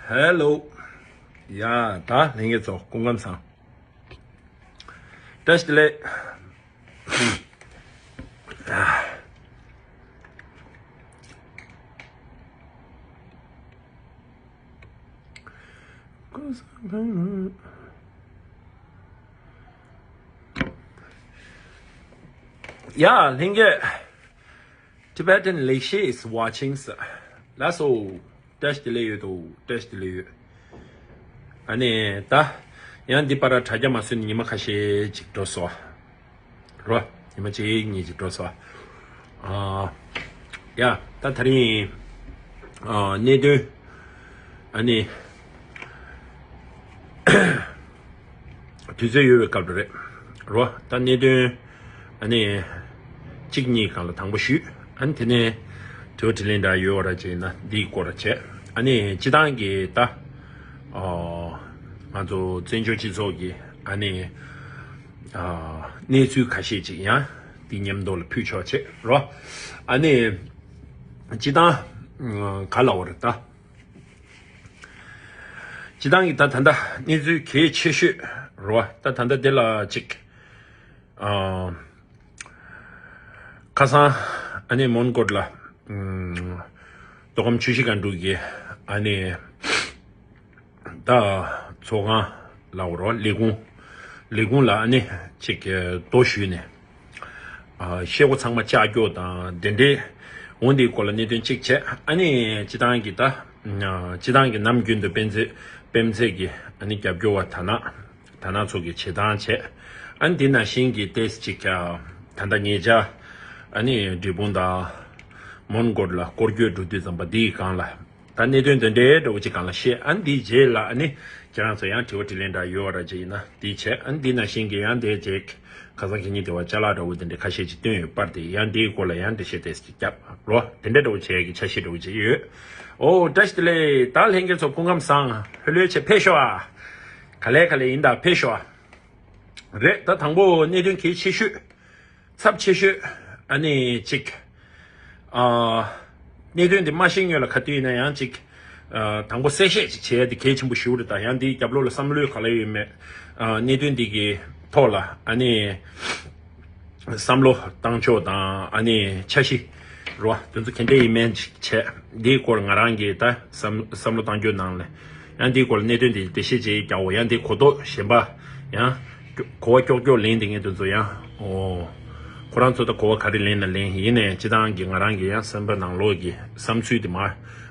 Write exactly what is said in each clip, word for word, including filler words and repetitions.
ཧེ་ལོ། ཡ། ད་ལྷན་རྒྱས་ཚོ་སྐུ་ཁམས་བཟང་། བཀྲ་ཤིས་བདེ་ལེགས། ཡ། ལྷན་རྒྱས། Tibetan ལེགས་བཤད is watching ཟེར། ལགས་སོ། བཀྲ་ཤིས་བདེ་ལེགས་ཡོད་དོ། བཀྲ་ཤིས་བདེ་ལེགས་ཡོད། ཨ་ནི་ད། ཡང་འདི་པར་དྲ་རྒྱ་མ་བཟོས་ནས་ཉི་མ་ཁ་ཤས་ཅིག་འགྲོ་སོང་། རོ། ཉི་མ་གཅིག་གཉིས་ཅིག་འགྲོ་སོང་། ཨ། ཡ། ད་དེ་རིང་། ཨ། གནད་དོན། ཨ་ནི། དུས་ཚོད་ཡོལ་བའི་སྐབས་རེད། རོ། ད་གནད་དོན། ཨ་ནི། གཅིག་གཉིས་སྒང་ལ་དང་པོ་ཞུས། ཨ་ནི་དེ་ནས། དྲི་བ་དྲིས་ལན་འདྲ་ཡོད་ར་བྱས་ན་འདིའི་སྐོར་བྱས། ཨ་ནི་སྤྱི་བཏང་གི་ད། ཨོ། ང་ཚོ་བཙན་བྱོལ་སྤྱི་ཚོགས་ཀྱི། ཨ་ནི། ཨ། གནས་ཚུལ་ཁ་ཤས་ཅིག་ཡང་འདི་མཉམ་དུ་ལ་ཕུལ་ཆོག་བྱས་རོ། ཨ་ནི། སྤྱི་བཏང་། ག་ལ་བ་རེད་ད། སྤྱི་བཏང་གི་ད་ད་ལྟ་གནས་ཚུལ་གལ་ཆེ་ཤོས་རེད་བ། ད་ད་ལྟ་འདི་ལ་ཅིག་ཨ། ཁ་སང་ཨ་ནི་མོན་གྷོ་ལ། ཨམ། མདོ་ཁམས་ཆུ་བཞི་སྒང་དྲུག་གི་ཨ་ནི། ད་ཚོགས་ཁང་ལ་འོ་རོ་ལས་ཁུངས། ལས་ཁུངས་ལ་ཨ་ནི་ཅིག་གི་རྡོ་གཞུས་ནས། ཨ། ཤེལ་སྒོ་ཚང་མ་ལྕགས་སྒྱུར་དང་དེ་འདྲའི། འོ་འདིའི་སྐོར་ལ་གནད་དོན་གཅིག་བྱས། ཨ་ནི་སྤྱི་བཏང་གི་ད། སྤྱི་བཏང་གི་ནམ་རྒྱུན་དུ་སྤེན་ཚེ། སྤེན་ཚེ་གི་ཨ་ནི་རྒྱབ་སྐྱོར་བ་དར་ནག་དར་ནག་ཚོ་གི་བྱེད་སྟངས་བྱས། ཨ་ནི་དེ་ནང་བཞིན་གྱི་ཏེས་ཅིག་ད་ལྟ་ཉེ་ཆར་ཨ་ནི་འབྲས་སྤུངས་དང་མོན་གྷོ་ལ་སྐོར་སྐྱོད་འགྲོ་དུས་ཙམ་པ་འདིའི་སྒང་ལ། ད་གནད་དོན་དེ་འདྲའི་འདྲ་བོ་ཅིག་སྒང་ལ་བཤད། ཨ་ནི་དེའི་རྗེས་ལ་ཨ་ནི་ཁྱེད་རང་ཚོ་ཡང་དྲི་བ་དྲིས་ལན་འདྲ་ཡོད་ར་ཅིག་ཡིན་ན་དེ་བྱས། ཨ་ནི་དེ་ནང་བཞིན་གྱི་ཡང་དེ་ཅིག་ཁ་སང་ཁེ་ཉིན་དེ་བ་ཅ་ལག་འདྲ་བོ་དེ་འདྲ་ཁ་ཤས་ཅིག་བཏོན་ཡོད་པར་དེ་ཡང་དེའི་སྐོར་ལ་ཡང་འགྲེལ་བཤད་དེ་ཅིག་བརྒྱབ་རོ། དེ་འདྲ་འདྲ་བོ་བྱས་ཀྱི་འཆར་གཞི་འདྲ་བོ་ཅིག་ཡོད། ཨོ་བཀྲ་ཤིས་བདེ་ལེགས། ད་ལྷན་རྒྱས་ཚོ་སྐུ་ཁམས་བཟང་། ལྷོད་ལྷོད་བྱས་ཕེབས་ཤོག་ཨ། ག་ལེ་ག་ལེ་ཡིན་ད་ཕེབས་ཤོག་ཨ། རེད། ད་དང་པོ་གནད་དོན་གལ་ཆེ་ཤོས། ཚབས་ཆེ་ཤོས། ཨ་ནི་གཅིག་ཨ། གནད་དོན་འདི་མ་ཤེས་སྔོན་ལ་ག་དུས་ཡིན་ན་ཡང་གཅིག་ཨ། དང་པོ་གསལ་བཤད་ཅིག་བྱེད་ཡ་དེ་གལ་ཆེན་པོ་ཞེ་པོ་རེད། ད་ཡང་འདིའི་རྒྱབ་ལོགས་ལ་བསམ་བློའི་ག་ལ་ཡོད་མེད། ཨ། གནད་དོན་འདི་གི་ཐོག་ལ་ཨ་ནི་བསམ་བློ་བཏང་ཕྱོགས་དང་ཨ་ནི་འཆར་གཞི་རོ། དེ་ཚོ་ག་འདྲ་ཡིན་མིན་ཅིག་བྱས། འདིའི་སྐོར་ང་རང་གིས་ད་བསམ་བསམ་བློ་བཏང་རྒྱུ་ནང་ལ། ཡང་འདིའི་སྐོར་ལ་གནད་དོན་དེ་འགྲེལ་བཤད་བྱེད་རྒྱག་འོ། ཡང་འདི་གོ་རྟོགས་གཞན་པ་ཡང་གོ་བ་ཀྱོག་ཀྱོག་ལེན་དེ་ངས་དེ་ཚོ་ཡང་ཨོ། ཁོ་རང་ཚོ་ད་གོ་བ་ག་རེ་ལེན་ན་ལེན། ཡིན་ནའི་སྤྱི་བཏང་གི་ང་རང་གི་ཡང་སེམས་པ་ནང་ལོགས་ཀྱི་བསམ་ཚུལ་དེ་མ་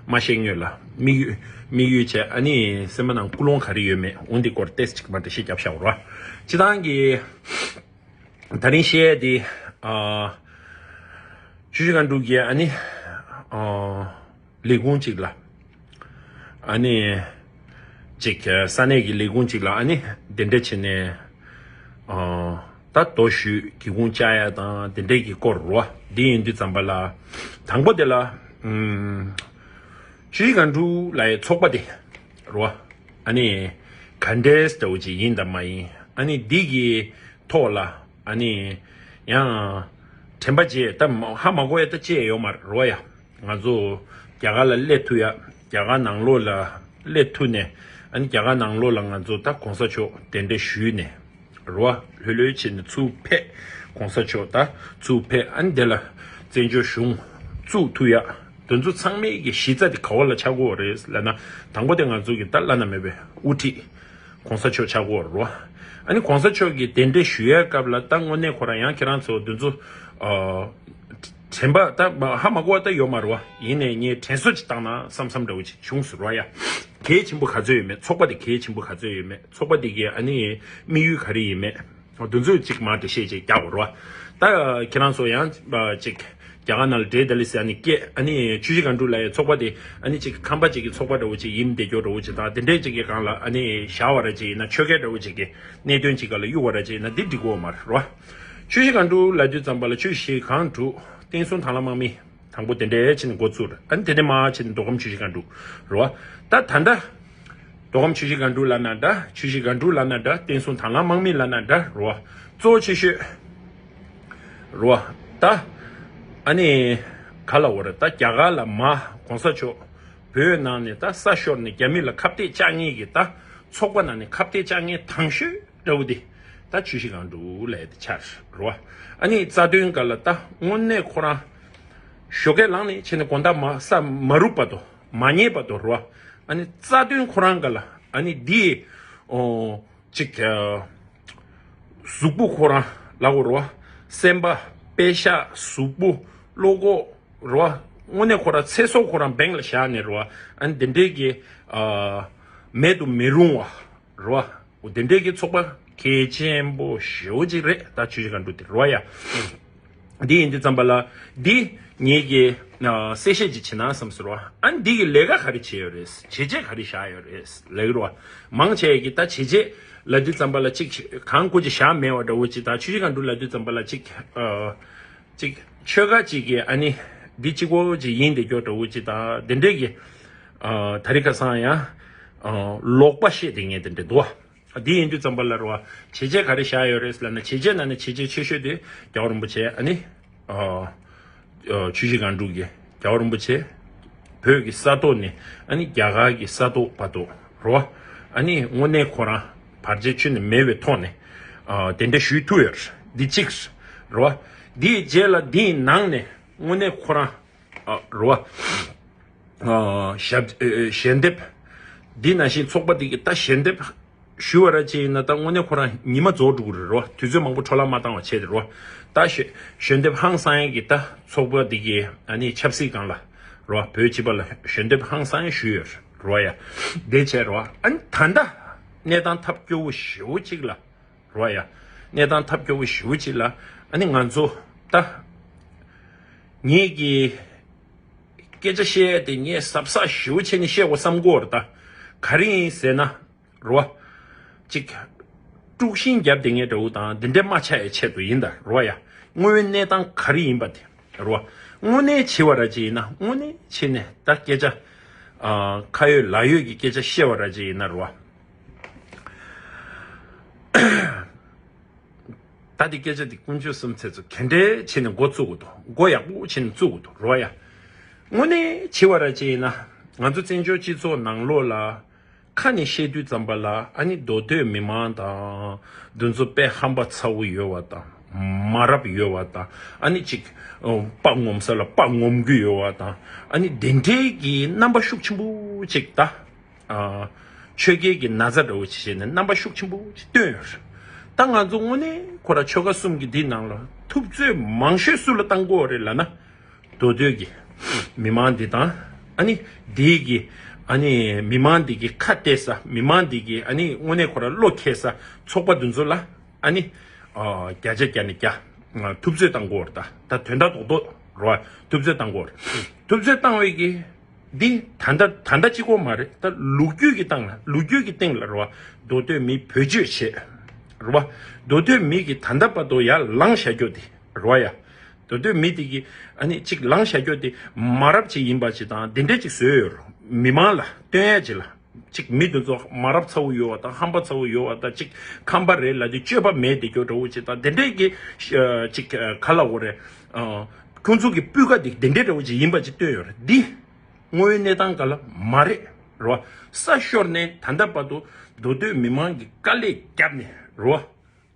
མ་བཤད་སྔོན་ལ་དམིགས་ཡུལ་དམིགས་ཡུལ་བྱས། ཨ་ནི་སེམས་པ་ནང་ཀུན་སློང་ག་རེ་ཡོད་མེད་འོ་འདི་སྐོར་ཏེས་ཅིག་མ་འགྲེལ་བཤད་རྒྱབ་བཞག་རོ། སྤྱི་བཏང་གི་ད་རིང་བཤད་ཡས་དེ་ཨ། ཆུ་བཞི་སྒང་དྲུག་གི་ཨ་ནི་ཨ། ལས་ཁུངས་གཅིག་ལ། ཨ་ནི། གཅིག་ས་གནས་ཀྱི་ལས་ཁུངས་གཅིག་ལ་ཨ་ནི་དེ་འདྲ་བྱས་ནས། ཨ། ད་རྡོ་གཞུས་སྒེའུ་ཁུང་བཅག་ཡ་དང་དེ་འདྲའི་གི་སྐོར་རོ། འདི་ཡིན་དུས་ཙམ་པ་ལ། དང་པོ་དེ་ལ། ཨུམ། ཆུ་བཞི་སྒང་དྲུག་ལ་ཡི་ཚོགས་པ་དེ། རོ། ཨ་ནི། ག་འདྲས་འདྲ་བོ་ཅིག་ཡིན་དང་མ་ཡིན། ཨ་ནི་འདི་གི་ཐོག་ལ། ཨ་ནི། ཡང་། དྲན་པ་བརྗེད་ད་མ་ཧ་མ་གོ་ཡ་ད་ཅི་ཡང་ཡོད་མ་རེད་རོ་ཡ། ང་ཚོ་རྒྱ་གར་ལ་སླེབས་ཐུབ་ཡ། རྒྱ་གར་ནང་ལོགས་ལ་སླེབས་ཐུབ་ནས། ཨ་ནི་རྒྱ་གར་ནང་ལོགས་ལ་ང་ཚོ་ད་གོང་ས་མཆོག་གདན་འདྲེན་ཞུས་ནས། རོ། ལྷོད་ལྷོད་བྱས་ནས་ཚུར་ཕེབས། གོང་ས་མཆོག་ད་ཚུར་ཕེབས། ཨ་ནི་དེ་ལ་བཙན་བྱོལ་གཞུང་བཙུགས་ཐུབ་ཡ། དེ་ཚོ་ཚང་མའི་གི་གཞི་རྩ་དེ་ག་བ་ལ་ཆགས་ཀྱི་ཡོད་རེད་ལབ་ན། དང་པོ་དེ་ང་ཚོ་གི་ད་བླ་ན་མེད་པའི་དབུ་ཁྲིད་གོང་ས་མཆོག་ཆགས་ཀྱི་ཡོད་རེད་རོ། ཨ་ནི་གོང་ས་མཆོག་གི་གདན་འདྲེན་ཞུ་ཡའི་སྐབས་ལ་ད་དངོས་གནས་ཁོ་རང་ཡང་ཁྱེད་རང་ཚོ་དེ་ཚོ་ཨ། དྲན་པ་ད་ཧ་མ་གོ་བ་ད་ཡོད་མ་རེད་བ། ཡིན་ནའི་ངས་དྲན་གསོ་ཅིག་བཏང་ན་བསམ་བསམ་འདྲ་བོ་ཅིག་བྱུང་སོང་རོ་ཡ། གལ་ཆེན་པོ་ག་ཚོད་ཡོད་མེད། ཚོགས་པ་དེ་གལ་ཆེན་པོ་ག་ཚོད་ཡོད་མེད། ཚོགས་པ་དེ་གའི་ཨ་ནི་དམིགས་ཡུལ་ག་རེ་ཡིན་མེད། འོ་དེ་ཚོ་ཅིག་མར་འགྲེལ་བཤད་ཅིག་རྒྱག་དགོས་རེད་བ། ད་ཁྱེད་རང་ཚོ་ཡང་ཅིག་རྒྱ་གར་ནང་ལ་བསྡད་ད་ལི་སི་ཨ་ནི་སྐད་ཨ་ནི་ཆུ་བཞི་སྒང་དྲུག་ལ་ཡ་ཚོགས་པ་དེ་ཨ་ནི་ཅིག་ཁམས་པ་ཅིག་གི་ཚོགས་པ་འདྲ་བོ་ཅིག་ཡིན་བསྡད་རྒྱུ་འདྲ་བོ་ཅིག་དང་དེ་འདྲས་ཅིག་གི་སྒང་ལ་ཨ་ནི་བཞག་པ་ར་ཅིག་ཡིན་ན་ཆོས་སྐད་འདྲ་བོ་ཅིག་གི་གནད་དོན་ཅིག་སྒང་ལ་གཡུག་པ་ར་ཅིག་ཡིན་ན་འདི་འགྲིག་གི་ཡོད་མ་རེད་རོ། ཆུ་བཞི་སྒང་དྲུག་ལབ་དུས་ཙམ་པ་ལ་ཆུ་བཞི་སྒང་དྲུག་བསྟན་སྲུང་དང་བླངས་དམག་མི། དང་པོ་དེ་འདྲའི་ཕྱིན་འགོ་བཙུགས། ཨ་ནི་དེ་ནས་མར་ཕྱིན་མདོ་ཁམས་ཆུ་བཞི་སྒང་དྲུག་རེད་བ། ད་ད་ལྟ་མདོ་ཁམས་ཆུ་བཞི་སྒང་དྲུག་ལབ་ན་འདྲ། ཆུ་བཞི་སྒང་དྲུག་ལབ་ན་འདྲ། བསྟན་སྲུང་དང་བླངས་དམག་མི་ལབ་ན་འདྲ་རེད་བ། གཙོ་བོ་ཆེ་ཤོས་རེད་བ། ད་ཨ་ནི་ག་ལབ་དགོས་རེད། ད་རྒྱ་གར་ལ་མར་གོང་ས་མཆོག་ བོད་ནང་ནས་ད་ས་ཤོར་ནས་རྒྱ་མི་ལ་ཁ་གཏད་བཅག་མཁན་གྱི་ད་ཚོགས་པ་ནང་ནས་ཁ་གཏད་བཅག་མཁན་དང་ཤོས་འདྲ་བོ་དེ་ད་ཆུ་བཞི་སྒང་དྲུག་ལབ་ཡ་དེ་ཆགས་རེད་བ། ཨ་ནི་རྩ་དོན་སྒང་ལ་ད་དངོས་གནས་ཁོ་རང་ཞོགས་ཀས་ལངས་ནས་བྱས་ནས་དགོང་དག་མ་ས་མ་རུབ་བར་དུ་མ་ཉལ་བར་དུ་རེད་བ། ཨ་ནི་རྩ་དོན་ཁོ་རང་སྒང་ལ་ཨ་ནི་འདི་ཨོ་ཅིག་ཨ། གཟུགས་པོ་ཁོ་རང་ལབ་དགོས་རེད་བ། སེམས་པ། པེ་ཤག་གཟུགས་པོ། བློ་ཁོག་རེད་བ། དངོས་གནས་ཁོ་རང་ཚེ་སྲོག་ཁོ་རང་འབེན་ལ་བཞག་ནས་རེད་བ། ཨ་ནི་དེ་འདྲའི་གི་ཨ། མེད་དུ་མི་རུང་བ་རེད་བ། དེ་འདྲའི་གི་ཚོགས་པ་གལ་ཆེན་པོ་ཞེ་པོ་ཅིག་རེད། ད་ཆུ་བཞི་སྒང་དྲུག་དེ་རེད་བ་ཡ། འདི་ཡིན་དུས་ཙམ་པ་ལ་འདི་ངེད་ཀྱི་ཨ། གསལ་བཤད་ཅིག་བྱེད་ན་བསམ་ཟེར་བ། ཨ་ནི་འདི་གི་ལས་ཀ་ག་རེ་བྱས་ཡོད་རེད། བྱས་རྗེས་ག་རེ་བཞག་ཡོད་རེད་ལབ་ཀྱི་རེད་བ། མང་ཆེ་གི་ད་བྱས་རྗེས་ལབ་དུས་ཙམ་པ་ལ་ཅིག་གང་ཁོ་ཅིག་བཞག་མེད་བ་འདྲ་བོ་ཅིག་དང་། ཆུ་བཞི་སྒང་དྲུག་ལབ་དུས་ཙམ་པ་ལ་ཅིག་ཨ། ཅིག་ཆོལ་ཁ་ཅིག་གི་ཨ་ནི་འདི་གཅིག་པོ་ཅིག་ཡིན་བསྡད་རྒྱུ་འདྲ་བོ་ཅིག་དང་། དེ་འདྲའི་གི་ཨ། དེ་རིང་ཁ་སང་ཡང་ཨ། ལོག་པ་བཤད་བསྡད་མཁན་དེ་འདྲ་འདུག་བ། འདི་ཡིན་དུས་ཙམ་པ་ལ་རེད་བ། བྱས་རྗེས་ག་རེ་བཞག་ཡོད་རེད་ལབ་ན། བྱས་རྗེས་ནང་ནས་བྱས་རྗེས་ཆེ་ཤོས་དེ་རྒྱལ་བ་རིན་པོ་ཆེ་ཨ་ནི་ཨ། ཨ། ཆུ་བཞི་སྒང་དྲུག་གི་རྒྱལ་བ་རིན་པོ་ཆེ་བོད་ཀྱི་ས་ཐོག་ནས་ཨ་ནི་རྒྱ་གར་གྱི་ས་ཐོག་བར་དུ་རེད་བ། ཨ་ནི་དངོས་གནས་ཁོ་རང་བར་ཆད་ཁྱོན་ནས་མེད་པའི་ཐོག་ནས་ཨ། དེ་འདྲ་ཞུས་ཐུབ་ཡོད་རེད། འདི་གཅིག་རེད་བ། འདིའི་རྗེས་ལ་འདིའི་ནང་ནས་དངོས་གནས་ཁོ་རང་ཨ། རེད་བ། ཨ། ཞབས་ཨ། ཞལ་འདེབས། འདི་ནང་བཞིན་ཚོགས་པ་འདི་གི་ད་ཞལ་འདེབས་ཞུ་བ་ར་ཅིག་ཡིན་ན། ད་དངོས་གནས་ཁོ་རང་ཉི་མ་རྫོགས་འགྲོ་གི་རེད་རོ། དུས་ཚོད་མང་པོ་འཕྲོ་བརླག་མ་བཏང་བ་བྱས་ཏེ་རོ། ད་ཞལ་ཞལ་འདེབས་ཧང་སང་ཡ་གི་ད་ཚོགས་པ་འདི་གི་ཨ་ནི་ཆབ་སྲིད་སྒང་ལ་རོ། བོད་སྤྱི་པ་ལ་ཞལ་འདེབས་ཧང་སང་ཡ་ཞུས་ཡོད་རོ་ཡ། དེ་བྱས་རོ། ཨ་ནི་ད་ལྟ་གནས་སྟངས་ཐབས་སྐྱོ་བོ་ཞེ་པོ་ཅིག་ལ་རོ་ཡ། གནས་སྟངས་ཐབས་སྐྱོ་བོ་ཞེ་པོ་ཅིག་ལ་ཨ་ནི་ང་ཚོ་ད་ངེད་ཀྱི་སྐད་ཆ་བཤད་ཡ་དེ་ངས་གཟབ་གཟབ་ཞེ་པོ་བྱས་ནས་བཤད་དགོས་བསམ་གྱི་ཡོད་རེད། ད་ག་རེ་ཡིན་ཟེར་ན་རོ། ཅིག་དཀྲུག་ཤིང་བརྒྱབ་བསྡད་མཁན་འདྲ་བོ་དང་འདི་འདྲ་མ་ཆགས་ཡའི་ཆེད་དུ་ཡིན་ད་རོ་ཡ། དངོས་ཡོད་གནས་སྟངས་ག་རེ་ཡིན་པ་དེ་རོ། དངོས་གནས་བྱས་པ་ར་ཅིག་ཡིན་ན། དངོས་གནས་བྱས་ནས་ད་སྐད་ཆ་ཨ། ཁ་ཡོད་ལག་ཡོད་ཀྱི་སྐད་ཆ་བཤད་པ་ར་ཅིག་ཡིན་ན་རོ། ད་འདི་སྐད་ཆ་འདི་དཀོན་མཆོག་གསུམ་ཚེ་ཚོ་ག་འདྲས་བྱས་ནས་འགོ་བཙུགས་དགོས་འདུག་མགོ་ཡག་པོ་བྱས་ནས་བཙུགས་དགོས་འདུག་རོ་ཡ། དངོས་གནས་བྱས་པ་ར་ཅིག་ཡིན་ན། ང་ཚོ་བཙན་བྱོལ་སྤྱི་ཚོགས་ནང་ལོགས་ལ་ཁ་ནས་བཤད་དུས་ཙམ་པ་ལ་ཨ་ནི་མདོ་སྟོད་མི་མང་དང་འདི་ཚོ་དཔེ་ཧམ་པ་ཚ་བོ་ཡོད་པ་དང་། མ་རབས་ཡོད་པ་དང་། ཨ་ནི་ཅིག་དཔའ་ངོམ་ས་ལ་དཔའ་ངོམ་རྒྱུ་ཡོད་པ་དང་། ཨ་ནི་དེ་འདྲའི་གི་རྣམ་པ་ཤུགས་ཆེན་པོ་ཅིག་ད། ཨ། ཆོས་རྒྱལ་གྱི་ན་ཚ་འདྲ་བོ་ཅིག་བྱས་ནས་རྣམ་པ་ཤུགས་ཆེན་པོ་ཅིག་བཏོན་ཡོད་རེད། ད་ང་ཚོ་དངོས་གནས་ཁོ་ར་ཆོལ་ཁ་གསུམ་གྱི་འདི་ནང་ལ་ཐུབ་ཚོད་མང་ཤོས་སུ་ལ་བཏང་དགོས་རེད་ལབ་ན། མདོ་སྟོད་ཀྱི་མི་མང་འདི་དང་། ཨ་ནི་འདི་གི་ཨ་ནི་མི་མང་འདི་གི་ཁ་གཏད་ས། མི་མང་འདི་གི་ཨ་ནི་དངོས་གནས་ཁོ་ར་བློ་འཁེལ་ས་ཚོགས་པ་འདི་ཚོ་ལ་ཨ་ནི་ཨ། བརྒྱ་ཆ་བརྒྱ་ནས་བརྒྱ་ཐུབ་ཚོད་བཏང་དགོས་རེད། ད་ད་དོན་དག་རྡོག་རྡོག་རེད་བ། ཐུབ་ཚོད་བཏང་དགོས་རེད། ཐུབ་ཚོད་བཏང་བའི་གི་འདི་ད་ལྟ་ད་ལྟ་གཅིག་པོ་མ་རེད། ད་ལོ་རྒྱུས་ཀྱི་སྟེང་ལ། ལོ་རྒྱུས་ཀྱི་སྟེང་ལ་རེད་བ། མདོ་སྟོད་མི་བེད་སྤྱོད་བྱས་རེད་བ། མདོ་སྟོད་མི་གིས་ད་ལྟ་བར་དུ་ཡར་ལངས་བཞག་རྒྱུ་དེ་རེད་བ་ཡ། མདོ་སྟོད་མི་དེ་གིས་ཨ་ནི་ཅིག་ལངས་བཞག་རྒྱུ་དེ་མ་རབས་ཅིག་ཡིན་པ་ཅིག་དང་། དེ་འདྲས་ཅིག་བཟོས་ཡོད་རེད། མི་མང་ལ་སྟོན་ཡ་ཅིག་ལ། ཅིག་མི་དེ་ཚོ་མ་རབས་ཚ་བོ་ཡོད་པ་དང་། ཧམ་པ་ཚ་བོ་ཡོད་པ་དང་། ཅིག་ཁམས་པ་རེད་ལབ་དུས་སྤྱོད་པ་མེད་བསྡད་རྒྱུ་འདྲ་བོ་ཅིག་དང་། དེ་འདྲས་ཀྱི་ཨ། ཅིག་ཨ། ག་ལབ་དགོས་རེད། ཨ། ཁོང་ཚོ་གི་སྤུས་ཀ་དེ་དེ་འདྲས་འདྲ་བོ་ཅིག་ཡིན་པ་ཅིག་སྟོན་ཡོད་རེད། འདི་དངོས་ཡོད་གནས་སྟངས་ག་ལ་མ་རེད་རོ། ས་ཤོར་ནས་ད་ལྟ་བར་དུ་མདོ་སྟོད་མི་མང་གིས་དཀའ་ལས་བརྒྱབ་ནས་རོ།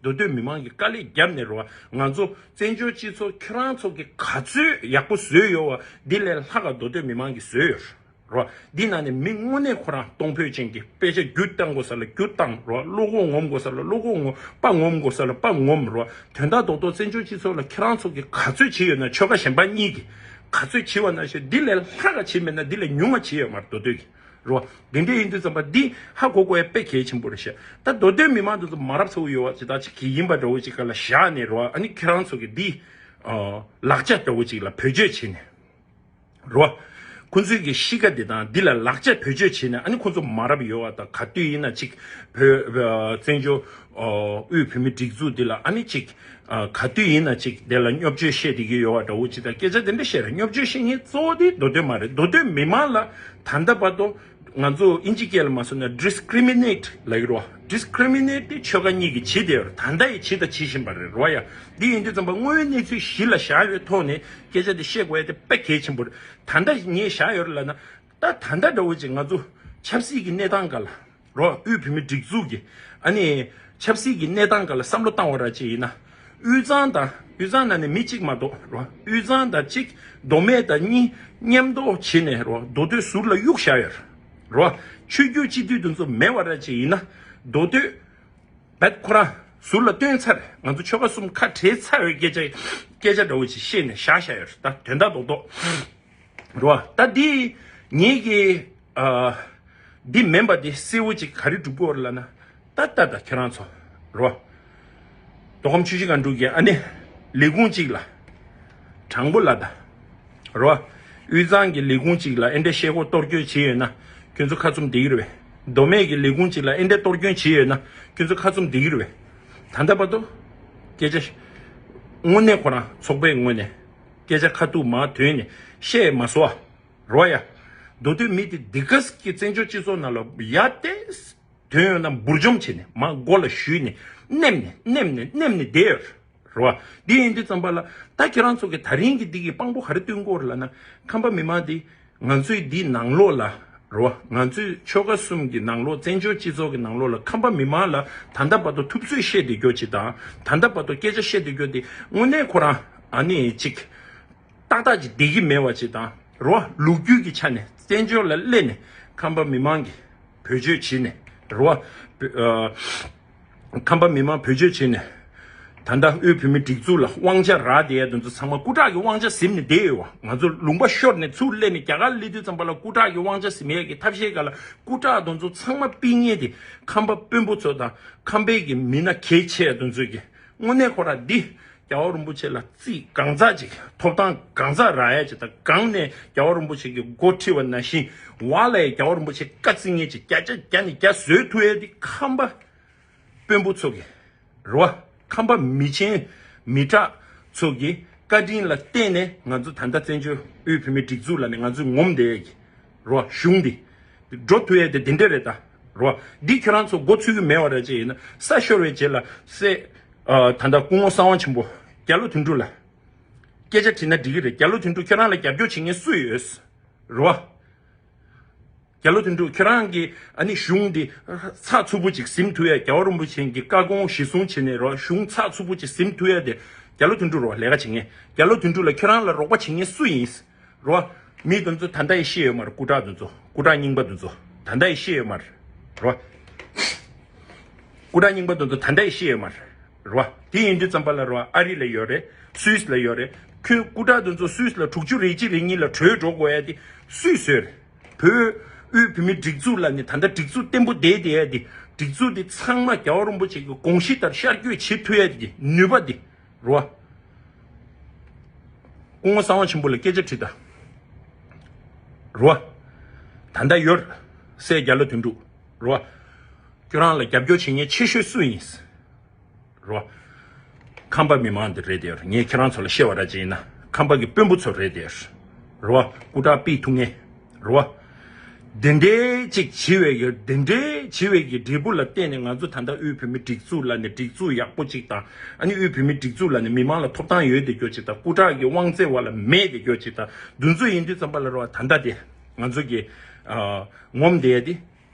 མདོ་སྟོད་མི་མང་གིས་དཀའ་ལས་བརྒྱབ་ནས་རོ། ང་ཚོ་བཙན་བྱོལ་སྤྱི་ཚོགས་ཁྱེད་རང་ཚོ་གིས་ག་ཚོད་ཡག་པོ་བཟོས་ཡོད་པ་འདི་ལས་ལྷག་ག་མདོ་སྟོད་མི་མང་གིས་བཟོས་ཡོད་རོ། འདི་ནང་ནས་མི་དངོས་གནས་ཁོ་རང་གཏོང་ཕོད་ཅན་གྱི་དཔེ་ཆ་རྒྱུ་བཏང་དགོས་ས་ལ་རྒྱུ་བཏང་རོ། བློ་ཁོག་ངོམ་དགོས་ས་ལ་བློ་ཁོག་ངོམ། དཔའ་ངོམ་དགོས་ས་ལ་དཔའ་ངོམ་རོ། དོན་དག་རྡོག་རྡོག་བཙན་བྱོལ་སྤྱི་ཚོགས་ལ་ཁྱེད་རང་ཚོ་གིས་ག་ཚོད་བྱས་ཡོད་ན། ཆོལ་ཁ་གཞན་པ་གཉིས་ཀྱིས་ག་ཚོད་བྱས་པ་ནང་བཞིན་འདི་ལས་ལྷག་ག་བྱས་མེད་ན། འདི་ལས་ཉུང་བ་བྱས་ཡོད་མ་རེད། མདོ་སྟོད་ཀྱིས་རོ། འདི་འདྲས་ཡིན་དུས་ཙམ་པ་འདི་ཧ་གོ་དགོས་ཡ་དཔེ་གལ་ཆེན་པོ་རེད་ཤག་ད་མདོ་སྟོད་མི་མང་དེ་ཚོ་མ་རབས་ཚ་བོ་ཡོད་པ་ཅིག་དང་ཅིག་གི་ཡིན་པ་འདྲ་བོ་ཅིག་ག་ལ་བཞག་ནས་རོ། ཨ་ནི་ཁྱེད་རང་ཚོ་གིས་འདི་ཨ། ལག་ཆ་འདྲ་བོ་ཅིག་ལ་བེད་སྤྱོད་བྱས་ནས་རོ། ཁོ་ཚོའི་གི་གཤིས་ཀ་འདི་དང་འདི་ལ་ལག་ཆ་བེད་སྤྱོད་བྱས་ནས། ཨ་ནི་ཁོ་ཚོ་མ་རབས་ཡོད་པ་དང་། ག་དུས་ཡིན་ན་ཅིག་བོད་ཨ། བཙན་བྱོལ་ཨ། དབུས་བོད་མིའི་སྒྲིག་འཛུགས་འདི་ལ་ཨ་ནི་ཅིག་ཨ། ག་དུས་ཡིན་ན་ཅིག་དེ་ལ་བརྙས་བཅོས་བཤད་བསྡད་ཀྱི་ཡོད་པ་འདྲ་བོ་ཅིག་དང་སྐད་ཆ་དེ་འདྲ་བཤད་རེད། བརྙས་བཅོས་བཤད་མཁན་གཙོ་བོ་དེ་མདོ་སྟོད་མ་རེད། མདོ་སྟོད་མི་མང་ལ་ད་ལྟ་བར་དུ་ང་ཚོ་ཨིན་ཇི་སྐད་ལ་མ་སོང་ན་discriminate་ལབ་ཀྱི་རེད་བ། discriminate་དེ་ཆོལ་ཁ་གཉིས་ཀྱིས་བྱེད་བསྡད་ཡོད་རེད། ད་ལྟ་ཡང་བྱེད་དང་བྱེད་བཞིན་པ་རེད་རོ་ཡ། འདི་ཡིན་དུས་ཙམ་པ་དངོས་ཡོད་གནས་ཚུལ་གཞི་ལ་བཞག་པའི་ཐོག་ནས་སྐད་ཆ་དེ་བཤད་དགོས་ཡ་དེ་དཔེ་གལ་ཆེན་པོ་རེད། ད་ལྟ་ངས་བཞག་ཡོད་རེད་ལབ་ན། ད་ད་ལྟ་འདྲ་བོ་ཅིག་ང་ཚོ་ཆབ་སྲིད་ཀྱི་གནས་སྟངས་སྒང་ལ་རོ། དབུས་བོད་མིའི་སྒྲིག་འཛུགས་ཀྱི་ཨ་ནི་ཆབ་སྲིད་ཀྱི་གནས་སྟངས་སྒང་ལ་བསམ་བློ་བཏང་བ་ར་ཅིག་ཡིན་ན། དབུས་གཙང་དང་དབུས་གཙང་ནང་ནས་མི་གཅིག་མ་གཏོགས་རོ། དབུས་གཙང་དང་གཅིག་མདོ་སྨད་དང་གཉིས་མཉམ་འདོགས་བྱས་ནས་རོ། མདོ་སྟོད་ཟུར་ལ་གཡུག་བཞག་ཡོད་རོ། ཆོས་བརྒྱུད་སྤྱི་འཐུས་དེ་ཚོ་མེད་པ་ར་ཅིག་ཡིན་ན། མདོ་སྟོད་བད་ཁོ་རང་ཟུར་ལ་བཏོན་ཚར། ང་ཚོ་ཆོལ་ཁ་གསུམ་ཁ་བྲལ་ཚར་བའི་སྐད་ཆ་སྐད་ཆ་འདྲ་བོ་ཅིག་བཤད་ནས་བཞག་བཞག་ཡོད་རེད། ད་དོན་དག་རྡོག་རྡོག་རེད་བ། ད་འདི་ངེད་ཀྱི་ཨ་འདི་མིན་པ་འདི་གསལ་བོ་ཅིག་ག་རེ་སྒྲུབ་དགོས་རེད་ལབ་ན། ད་ད་ད་ཁྱེད་རང་ཚོ་རེད་བ། མདོ་ཁམས་ཆུ་བཞི་སྒང་དྲུག་གི་ཨ་ནི་ལས་ཁུངས་གཅིག་ལ་དྲང་པོ་ལབ་ད། རོ། དབུས་གཙང་གི་ལས་ཁུངས་གཅིག་ལ་ཨེ་འདྲ་ཤེལ་སྒོ་གཏོར་སྐྱོན་བྱས་ཡོད་ན་ཁྱོད་ཚོ་ཁ་བཙུམ་བསྡད་ཀྱི་རེད་པས། མདོ་སྨད་ཀྱི་ལས་ཁུངས་གཅིག་ལ་ཨེ་འདྲ་གཏོར་སྐྱོན་བྱས་ཡོད་ན་ཁྱོད་ཚོ་ཁ་བཙུམ་བསྡད་ཀྱི་རེད་པས། ད་ལྟ་བར་དུ་སྐད་ཆ་དངོས་གནས་ཁོ་རང་ཚོགས་པའི་ངོས་ནས་སྐད་ཆ་ཁ་ཐུག་མར་ཐོན་ནས་བཤད་མ་སོང་བ། རོ་ཡ། མདོ་སྟོད་མི་དེ་འདི་ག་གི་བཙན་བྱོལ་སྤྱི་ཚོགས་ནང་ལ་ཡ་ཏེས། དོན་ཡོད་ན་འབུར་འཇོམས་བྱས་ནས་མ་མགོ་ལ་གཞུས་ནས་མནན་ནས་མནན་ནས་མནན་ནས་བསྡད་ཡོད་རེད་བ། འདི་ཡིན་དུས་ཙམ་པ་ལ་ད་ཁྱེད་རང་ཚོ་གི་ད་རིང་གི་འདི་གི་དཔང་པོ་ག་རེ་སྟོན་དགོས་རེད་ལབ་ན། ཁམས་པ་མི་མང་འདི་ང་ཚོའི་འདི་ནང་ལོགས་ལ་རེད་བ། ང་ཚོའི་ཆོལ་ཁ་གསུམ་གི་ནང་ལོགས་བཙན་བྱོལ་སྤྱི་ཚོགས་ཀྱི་ནང་ལོགས་ལ་ཁམས་པ་མི་མང་ལ་ད་ལྟ་བར་དུ་ཐུབ་ཚོད་བཤད་བསྡད་རྒྱུ་ཅིག་དང་ད་ལྟ་བར་དུ་སྐད་ཆ་བཤད་བསྡད་རྒྱུ་འདི་དངོས་གནས་ཁོ་རང་ཨ་ནི་ཅིག་ཏག་ཏག་ཅིག་བསྡད་ཀྱི་མེད་པ་ཅིག་དང་རོ། ལོ་རྒྱུས་ཀྱི་ཆ་ནས་བཙན་བྱོལ་ལ་སླེབས་ནས་ཁམས་པ་མི་མང་གི་བེད་སྤྱོད་བྱས་ནས་རོ། ཁམས་པ་མི་མང་བེད་སྤྱོད་བྱས་ནས་ད་ལྟ་དབུས་བོད་མིའི་སྒྲིག་འཛུགས་ལ་དབང་ཆ་རག་བསྡད་ཡ་དེ་ཚོ་ཚང་མ་སྐུ་དྲག་གི་དབང་ཆ་ཟིན་ནས་བསྡད་ཡོད་བ། ང་ཚོ་ལུང་པ་ཤོར་ནས་ཚུར་སླེབས་ནས་རྒྱ་གར་སླེབས་དུས་ཙམ་པ་ལ་སྐུ་དྲག་གི་དབང་ཆ་ཟིན་ཡ་གི་ཐབས་ཤེས་ག་ལ་སྐུ་དྲག་དེ་ཚོ་ཚང་མ་ཕུད་མཁན་དེ་ཁམས་པ་དཔོན་པོ་ཚོ་དང་ཁམས་པའི་གི་མི་སྣ་གལ་ཆེ་ཡ་དེ་ཚོ་གི་དངོས་གནས་ཁོ་རང་འདི་རྒྱལ་བ་རིན་པོ་ཆེ་ལ་རྩིས་གང་ཚ་ཅིག་ཐོབ་ཐང་གང་ཚ་རག་ཡ་ཅིག་དང་། གང་ནས་རྒྱལ་བ་རིན་པོ་ཆེ་གི་འགོ་ཁྲིད་པ་ནང་བཞིན་བ་ལ་ཡ་རྒྱལ་བ་རིན་པོ་ཆེ་བཀའ་བརྩི་མཁན་ཅིག་བརྒྱ་ཆ་བརྒྱ་ནས་བརྒྱ་བཟོས་ཐུབ་ཡ་འདི་ཁམས་པ་དཔོན་པོ་ཚོ་གི་རེད་བ། ཁམས་པ་མི་ཆེན་མི་དྲག་ཚོ་གི་བཀའ་དྲིན་ལ་བརྟེན་ནས་ང་ཚོ་ད་ལྟ་བཙན་བྱོལ་དབུས་བོད་མིའི་སྒྲིག་འཛུགས་ལ་ནི་ང་ཚོས་ངོམ་བསྡད་ཡ་གི་རེད་བ། གཞུང་འདི་འགྲོ་ཐུབ་ཡ་དེ་འདི་འདྲ་རེད་ད། རོ། འདི་ཁྱོད་རང་ཚོ་མགོ་ཚོས་ཀྱི་མེད་པ་རེད་ཅེས་ཡིན་ན། ས་ཤོར་བའི་རྗེས་ལ་སྲས། ཨ། ད་ལྟ་སྐུ་ངོ་གསང་བ་ཆེན་པོ་རྒྱ་ལོ་དོན་གྲུབ་ལ་སྐད་ཆ་དྲིས་ན་འགྲིག་གི་རེད། རྒྱ་ལོ་དོན་གྲུབ་ཁྱོད་རང་ལ་རྒྱབ་སྐྱོར་བྱེད་མཁན་སུ་ཡོད། རོ། རྒྱ་ལོ་དོན་གྲུབ་ཁྱོད་རང་གི་ཨ་ནི་གཞུང་འདི་ཚགས་ཚུད་པོ་ཅིག་ཟིན་ཐུབ་ཡ། རྒྱལ་བ་རིན་པོ་ཆེ་གི་བཀའ་དགོངས་གཞི་བཟུང་བྱས་ནས་རོ། གཞུང་ཚགས་ཚུད་པོ་ཅིག་ཟིན་ཐུབ་ཡ་དེ་རྒྱ་ལོ་དོན་གྲུབ་རོ། ལས་ཀ་བྱེད་མཁན་རྒྱ་ལོ་དོན་གྲུབ་ལ་ཁྱོད་རང་ལ་རོགས་པ་བྱེད་མཁན་སུ་ཡིན། རོ། མི་དེ་ཚོ་ད་ལྟ་ཡི་ཤི་ཡོད་མ་རེད། སྐུ་དྲག་དེ་ཚོ། སྐུ་དྲག་རྙིང་པ་དེ་ཚོ་ད་ལྟ་ཡི་ཤི་ཡོད་མ་རེད། རོ། སྐུ་དྲག་རྙིང་པ་དེ་ཚོ་ད་ལྟ་ཡི་ཤི་ཡོད་མ་རེད། རོ། དེ་ཡིན་དུས་ཙམ་པ་ལ་རོ། ཨ་རི་ལ་ཡོད་རེད། སུད་སི་ལ་ཡོད་རེད། ཁྱོད་སྐུ་དྲག་དེ་ཚོ་སུད་སི་ལ་དྲུག་ཅུ་རེ་གཅིག་རེ་གཉིས་ལ་བྲོས་འགྲོ་དགོས་ཡ་དེ་སུས་བཟོས་རེད། བོད། དབུས་བོད་མིའི་སྒྲིག་འཛུགས་ལ་ནི་ད་ལྟ་སྒྲིག་འཛུགས་བརྟན་པོ་བསྡད་བསྡད་ཡ་དེ། སྒྲིག་འཛུགས་དེ་ཚང་མ་རྒྱལ་བ་རིན་པོ་ཆེ་གི་དགོངས་གཞི་ལྟར་ཤར་བསྐྱོད་བྱེད་ཐུབ་ཡ་དེ་གི་ནུས་པ་དེ། རོ། སྐུ་ངོ་གསང་བ་ཆེན་པོ་ལ་སྐད་ཆ་དྲིས་ད། རོ། ད་ལྟ་ཡོད། སྲས་རྒྱ་ལོ་དོན་གྲུབ། རོ། ཁྱོད་རང་ལ་རྒྱབ་སྐྱོར་བྱེད་མཁན་ཆེ་ཤོས་སུ་ཡིན། རོ། ཁམས་པ་མི་མང་འདི་རེད་དེ། ངས་ཁྱེད་རང་ཚོ་ལ་བཤད་པ་ར་ཅིག་ཡིན་ན་ཁམས་པ་གི་དཔོན་པོ་ཚོ་རེད་དེ། རོ། སྐུ་དྲག་ཕུད་ཐུབ་མཁན། རོ། དེ་འདྲའི་ཅིག་བྱེད་པའི་གི། དེ་འདྲའི་བྱེད་པའི་གི་འབྲས་བུ་ལ་བརྟེན་ནས་ང་ཚོ་ད་ལྟ་དབུས་བོད་མི་སྒྲིག་འཛུགས་ལ་ནི་སྒྲིག་འཛུགས་ཡག་པོ་ཅིག་དང་། ཨ་ནི་དབུས་བོད་མི་སྒྲིག་འཛུགས་ལ་ནི་མི་མང་ལ་ཐོབ་ཐང་ཡོད་དེ་སྐྱོ་ཅིག་དང་། སྐུ་དྲག་གི་དབང་ཚད་བ་ལ་མེད་དེ་སྐྱོ་ཅིག་དང་། འདི་ཚོ་ཡིན་དུས་ཙམ་པ་ལ་རོ། ད་ལྟ་དེ་ང་ཚོ་གི་ཨ་ངོམ་བསྡད་ཡ་དེ་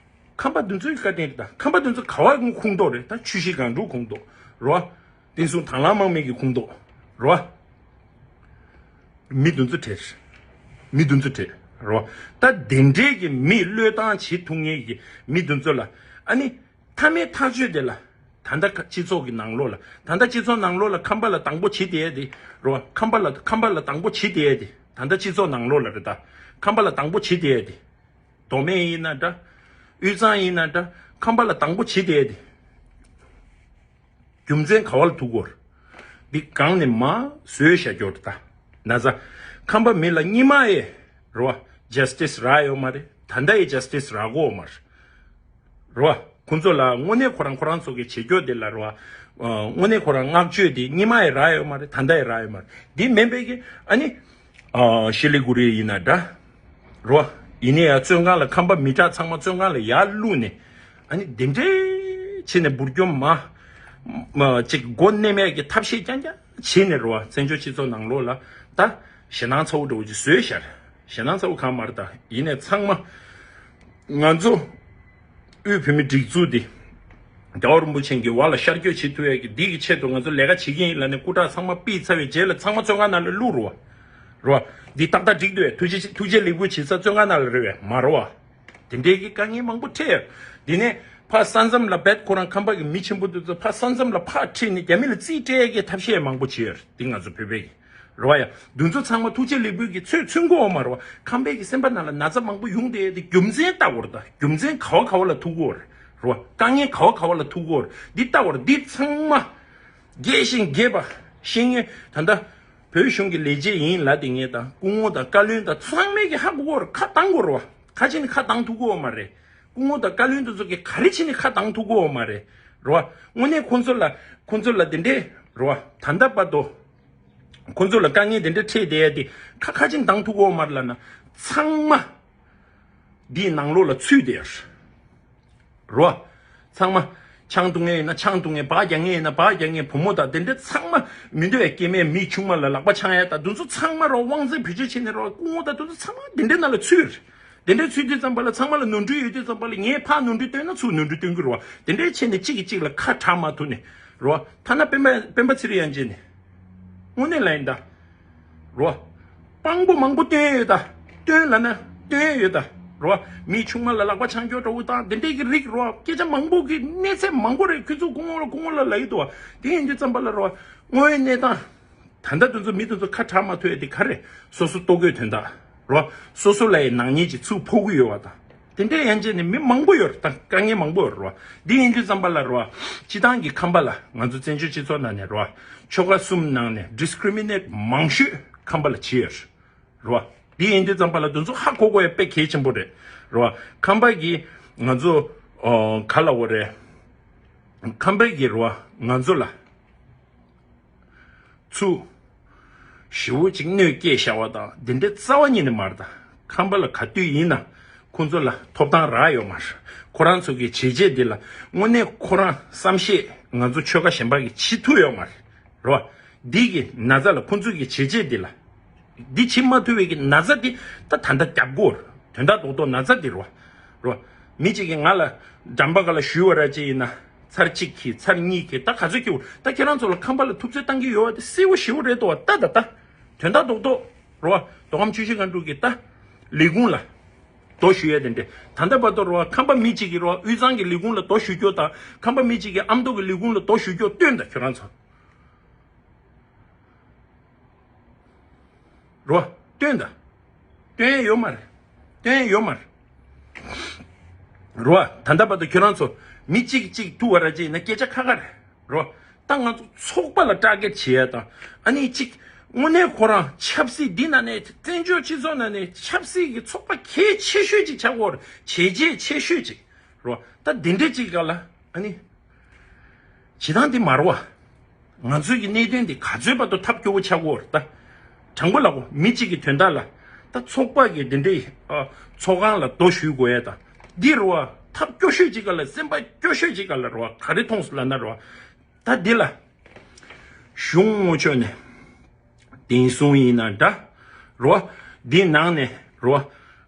ཁམས་པ་འདི་ཚོའི་བཀའ་དྲིན་རེད་ད། ཁམས་པ་འདི་ཚོ་ག་བ་ཁོངས་གཏོགས་རེད་ད། ཆུ་བཞི་སྒང་དྲུག་ཁོངས་གཏོགས་རོ། བསྟན་སྲུང་དྭང་བླངས་དམག་མི་གི་ཁོངས་གཏོགས་རོ། མི་འདི་ཚོ་བྲེལ། མི་འདི་ཚོ་བྲེལ་རོ། ད་དེ་འདྲས་ཀྱི་མི་བློས་བཏང་བྱེད་ཐུབ་མཁན་གྱི་མི་འདི་ཚོ་ལ་ཨ་ནི་མཐའ་མའི་ཐག་གཅོད་དེ་ལ། ད་ལྟ་སྤྱི་ཚོགས་ཀྱི་ནང་ལོགས་ལ། ད་ལྟ་སྤྱི་ཚོགས་ནང་ལོགས་ལ་ཁམས་པ་ལ་དང་པོ་བྱེད་བསྡད་ཡ་དེ་རོ། ཁམས་པ་ལ། ཁམས་པ་ལ་དང་པོ་བྱེད་བསྡད་ཡ་དེ། ད་ལྟ་སྤྱི་ཚོགས་ནང་ལོགས་ལ་རེད་ད། ཁམས་པ་ལ་དང་པོ་བྱེད་བསྡད་ཡ་དེ། མདོ་སྨད་ཡིན་ན་འདྲ། དབུས་གཙང་ཡིན་ན་འདྲ། ཁམས་པ་ལ་དང་པོ་བྱེད་བསྡད་ཡ་དེ། རྒྱུ་མཚན་ག་བ་ལ་ཐུག་གོ། འདི་གང་ནས་མ་བཟོས་བཞག་ཀྱོག་ད། ན་ཚ། ཁམས་པ་མི་ལ་སྔོན་མ་ཡེ་རོ། ཇ་སི་ཊི་སི་རག་ཡོད་མ་རེད། ད་ལྟ་ཡི་ཇ་སི་ཊི་སི་རག་གོ་མ་རེད། རོ། ཁོང་ཚོ་ལ་དངོས་གནས་ཁོ་རང་ཁོ་རང་ཚོ་གི་བྱེད་སྐྱོ་དེ་ལ་རོ། དངོས་གནས་ཁོ་རང་བསྔགས་བརྗོད་དེ་སྔོན་མ་ཡེ་རག་ཡོད་མ་རེད། ད་ལྟ་ཡེ་རག་ཡོད་མ་རེད། འདི་མིན་པའི་གི་ཨ་ནི། ཨ། ཤི་ལི་གུ་རི་ཡིན་ན་འདྲ། རོ། ཡིན་ནའི་ཡ་བཙོན་ཁང་ལ་ཁམས་པ་མི་དྲག་ཚང་མ་བཙོན་ཁང་ལ་ཡར་བླུགས་ནས། ཨ་ནི་དེ་འདྲའི་བྱས་ནས་འབུར་སྐྱོམ་མ། མ་ཅིག་མགོ་མནན་མེད་ཀྱི་ཐབས་ཤེས་རྐྱང་རྐྱང་བྱས་ནས་རོ། བཙན་བྱོལ་སྤྱི་ཚོགས་ནང་ལོགས་ལ་ད་ཞེད་སྣང་ཚ་བོ་འདྲ་བོ་ཅིག་བཟོས་ཤར། ཞེད་སྣང་ཚ་བོ་གང་མ་རེད་ད། ཡིན་ནའི་ཚང་མ་ང་ཚོ་དབུས་བོད་མི་སྒྲིག་འཛུགས་འདི་རྒྱལ་བ་རིན་པོ་ཆེ་གི་འོག་ལ་ཤར་བསྐྱོད་བྱེད་ཐུབ་ཡས་ཀྱི་འདི་གི་ཆེད་དུ་ང་ཚོ་ལས་ཀ་བྱེད་ཀྱི་ཡིན་ལབ་ནས་སྐུ་དྲག་ཚང་མ་ཕུད་ཚར་བའི་རྗེས་ལ་ཚང་མ་བཙོན་ཁང་ནང་ལ་བླུགས་རེད་བ། རེད་བ། འདི་ཏག་ཏག་འགྲིག་འདུག་བས། ཐུགས་རྗེ་ཐུགས་རྗེ་ལེགས་འབུལ་བྱེད་ས་བཙོན་ཁང་ནང་ལ་རེད་བས་མ་རེད་བ། དེ་འདྲའི་གི་དཀའ་ངལ་མང་པོ་འཕྲད་ཡོད། དེ་ནས་ཕར་ས་མཚམས་ལ་བེད་ཁོ་རང་ཁམས་པ་གི་མི་ཆེན་པོ་དེ་ཚོ་ཕར་ས་མཚམས་ལ་ཕར་ཁྲིད་ནས་རྒྱ་མི་ལ་རྩིས་སྤྲད་ཡས་ཀྱི་ཐབས་ཤེས་མང་པོ་བྱས་ཡོད། འདི་ང་ཚོ་བོད་པའི་གི་རེད་བ་ཡ། འདི་ཚོ་ཚང་མ་ཐུགས་རྗེ་ལེགས་འབུལ་གྱི་ཚོད་ཚུད་དགོས་བ་མ་རེད་བ། ཁམས་པའི་གི་སེམས་པ་ནང་ལ་ན་ཚ་མང་པོ་ཡོང་བསྡད་དེ་རྒྱུ་མཚན་ལྟ་བོར་ད་རྒྱུ་མཚན་ག་བ་ག་བ་ལ་ཐུག་གོ་རེད་བ། དཀའ་ངལ་ག་བ་ག་བ་ལ་ཐུག་གོ་རེད། འདི་ལྟ་བོར་འདི་ཚང་མ་རྒྱས་ཤིང་རྒྱས་པ་ཤེས་ངེས་ད་ལྟ་བོད་གཞུང་གི་ལས་བྱེད་ཡིན་ལབ་དེ་ངས་ད་སྐུ་ངོ་དང་བཀའ་བློན་དང་ཚང་མས་གི་ཧ་གོ་གོ་རེད། ཁ་བཏང་གོ་རེད་བ། ཁ་ཆེ་ནི་ཁ་བཏང་ཐུབ་གོ་བ་མ་རེད། སྐུ་ངོ་དང་བཀའ་བློན་དེ་ཚོ་གི་ག་རེ་བྱས་ནི་ཁ་བཏང་ཐུབ་གོ་བ་མ་རེད། རེད་བ། དངོས་གནས་ཁོང་ཚོ་ལ་ཁོང་ཚོ་ལ་དེ་འདྲས་རེད་བ། ད་ལྟ་བར་དུ། ཁོང་ཚོ་ལ་དཀའ་ངལ་དེ་འདྲ་འཕྲད་བསྡད་ཡ་དེ་ཁ་ཁ་ཅིག་བཏང་ཐུབ་ཀྱི་ཡོད་མ་རེད་ལབ་ན། ཚང་མ་འདིའི་ནང་ལོགས་ལ་ཚུད་བསྡད་ཡོད་རེད། རོ། ཚང་མ་ཆང་འཐུང་མཁན་ཡིན་ན་ཆང་འཐུང་མཁན། སྦག་རྒྱག་མཁན་ཡིན་ན་སྦག་རྒྱག་མཁན། བུ་མོ་དང་དེ་འདྲ་ཚང་མ་མི་འདོད་པའི་སྐྱེ་དམན་མི་ཆུང་མ་ལ་ལག་པ་འཆང་ཡ་དང་དེ་ཚོ་ཚང་མ་རོ། དབང་འཛིན་བེད་སྤྱོད་བྱས་ནས་རོ། སྐུ་ངོ་དང་དེ་ཚོ་ཚང་མ་དེ་འདྲའི་ནང་ལ་ཚུད་ཡོད་རེད། དེ་འདྲའི་ཚུད་དུས་ཙམ་པ་ལ་ཚང་མ་ལ་ནོར་འཁྲུལ་ཡོད་དུས་ཙམ་པ་ལ། ངས་ཕར་ནོར་འཁྲུལ་བཏོན་ན་ཚུར་ནོར་འཁྲུལ་བཏོན་གྱི་རེད་བ། དེ་འདྲའི་བྱས་ནས་གཅིག་གིས་གཅིག་ལ་ཁ་གྲག་མ་ཐུབ་ནས་རེད་བ། ཐ་ན་སྤེན་པ་སྤེན་པ་ཚེ་རིང་དབྱངས་ཅན་ནས་དངོས་གནས་ལ་ཡིན་ད་རེད་བ། དཔང་པོ་མང་པོ་བཏོན་ཡོད་ད། བཏོན་ལབ་ན་བཏོན་ཡོད་ད་རེད་བ། མི་ཆུང་མ་ལ་ལག་པ་འཆང་རྒྱུ་འདྲ་བོ་དང་དེ་འདྲའི་གི་རིགས་རེད་བ། སྐད་ཆ་མང་པོ་གི་གནས་ཚད་མང་པོ་རེད། ཁྱོད་ཚོ་སྐུ་ངོ་ལ་སྐུ་ངོ་ལ་ལབ་ཀྱི་འདུག་བ། དེ་ཡིན་དུས་ཙམ་པ་ལ་རེད་བ། དངོས་ཡོད་གནས་སྟངས། ད་ལྟ་དེ་ཚོ་མི་དེ་ཚོ་ཁ་གྲག་མ་ཐུབ་ཡ་དེ་ག་རེ། སོ་སོ་ལྟོ་གོས་དོན་དག་རོ། སོ་སོ་ལ་ཡི་ནག་ཉེས་ཀྱི་ཚུར་ཕོག་གི་ཡོད་བ་དང་། དེ་འདྲའི་ཡན་ཆད་ནས་མི་མང་པོ་ཡོད་རེད་ད། དཀའ་ངལ་མང་པོ་ཡོད་རེད་བ། འདི་ཡིན་དུས་ཙམ་པ་ལ་རོ། སྤྱི་བཏང་གི་ཁམས་པ་ལ་ང་ཚོ་བཙན་བྱོལ་སྤྱི་ཚོགས་ནང་ནས་རོ། ཆོལ་ཁ་གསུམ་ནང་ནས་ཌི་སི་ཀི་རི་མི་ནེཊ་མང་ཤོས་ཁམས་པ་ལ་བྱས་ཡོད་རེད་བ། འདི་ཡིན་དུས་ཙམ་པ་ལ་དེ་ཚོ་ཧ་གོ་དགོས་ཡ་དཔེ་གལ་ཆེན་པོ་རེད་རོ། ཁམས་པ་གིས་ང་ཚོ་ཨོ་ག་ལབ་དགོས་རེད། ཁམས་པ་གིས་རོ་ང་ཚོ་ལ། ཚུར་ཞེ་པོ་ཅིག་གནོད་སྐྱེལ་བཞག་པ་དང་དེ་འདྲའི་རྩ་བ་ཉིད་ནས་མ་རེད་ད། ཁམས་པ་ལ་ག་དུས་ཡིན་ན་ཁོང་ཚོ་ལ་ཐོབ་ཐང་རག་ཡོད་མ་རེད། ཁོ་རང་ཚོ་གི་བྱས་རྗེས་འདི་ལ་དངོས་གནས་ཁོ་རང་བསམ་ཤེས་ང་ཚོ་ཆོལ་ཁ་གཞན་པ་གིས་བྱེད་ཐུབ་ཡོད་མ་རེད། རེད་བ། འདི་གི་ན་ཚ་ལ་ཁོང་ཚོ་གི་བྱས་རྗེས་འདི་ལ། འདི་བྱེད་མ་ཐུབ་པའི་གི་ན་ཚ་འདི་ད་ད་ལྟ་རྒྱབ་དགོས་རེད། དོན་དག་རྡོག་རྡོག་ན་ཚ་འདི་རེད་བ། རོ། མི་གཅིག་གིས་ང་ལ་འགྲམ་པ་སྒང་ལ་གཞུས་པ་ར་ཅིག་ཡིན་ན། ཚར་གཅིག་གིས་ཚར་གཉིས་གིས་ད་ག་ཚོད་ཁྱེར། ད་ཁྱེད་རང་ཚོ་ལ་ཁམས་པ་ལ་ཐུབ་ཚོད་བཏང་གི་ཡོད་པ་དེ་གསལ་པོ་ཞེ་པོ་རེད་དོ། ད་ད་ད། དོན་དག་རྡོག་རྡོག་རོ། མདོ་ཁམས་ཆུ་བཞི་སྒང་དྲུག་གི་ད་ལས་ཁུངས་ལ་རྡོ་གཞུ་ཡས་དེ་འདྲས། ད་ལྟ་བར་དུ་རོ་ཁམས་པ་མི་གཅིག་གིས་རོ་དབུས་གཙང་གི་ལས་ཁུངས་ལ་རྡོ་གཞུ་རྒྱུ་དང་། ཁམས་པ་མི་གཅིག་གིས་ཨ་མདོ་གི་ལས་ཁུངས་ལ་རྡོ་གཞུ་རྒྱུ་སྟོན་དང་ཁྱོད་རང་ཚོ། རོ། སྟོན་ད། སྟོན་ཡོད་མ་རེད། སྟོན་ཡོད་མ་རེད། རོ། ད་ལྟ་བར་དུ་ཁྱོད་རང་ཚོ་མི་གཅིག་གཅིག་ཐུག་པ་ར་ཅིག་ཡིན་ན་སྐད་ཆ་ཁ་ཁ་རེད། རོ། ད་ང་ཚོ་ཚོགས་པ་ལ་ཊར་གེཊ་བྱེད་ཡ་དང་། ཨ་ནི་གཅིག་དངོས་གནས་ཁོ་རང་ཆབ་སྲིད་འདི་ནང་ནས་བཙན་བྱོལ་སྤྱི་ཚོགས་ནང་ནས་ཆབ་སྲིད་ཀྱི་ཚོགས་པ་གལ་ཆེ་ཤོས་ཅིག་ཆགས་ཡོད་རེད། བྱས་རྗེས་ཆེ་ཤོས་ཅིག་རོ། ད་འདི་འདྲས་ཅིག་ག་ལ། ཨ་ནི། བྱེད་སྟངས་འདི་མ་རེད་བ། ང་ཚོའི་གི་གནད་དོན་འདི་ག་ཚོད་བར་དུ་ཐབས་སྐྱོ་བོ་ཆགས་ཀྱི་ཡོད་རེད་ད། དྲང་པོ་ལབ་དགོས། མི་གཅིག་གི་དོན་དག་ལ། ད་ཚོགས་པ་གི་འདི་འདྲའི་ཨ་ཚོགས་ཁང་ལ་རྡོ་གཞུ་དགོས་ཡ་ད། འདི་རེད་བ། ཐབས་སྐྱོ་ཤོས་ཅིག་ག་ལ། སེམས་པ་སྐྱོ་ཤོས་ཅིག་ག་ལ་རེད་བ། ག་རེ་མཐོང་སོང་ལབ་ན་རེད་བ། ད་འདི་ལ། གཞུང་ངོ་ཕྱོགས་ནས། བདེན་སྲུང་ཡིན་ན་འདྲ། རེད་བ། འདི་ནང་ནས་རེད་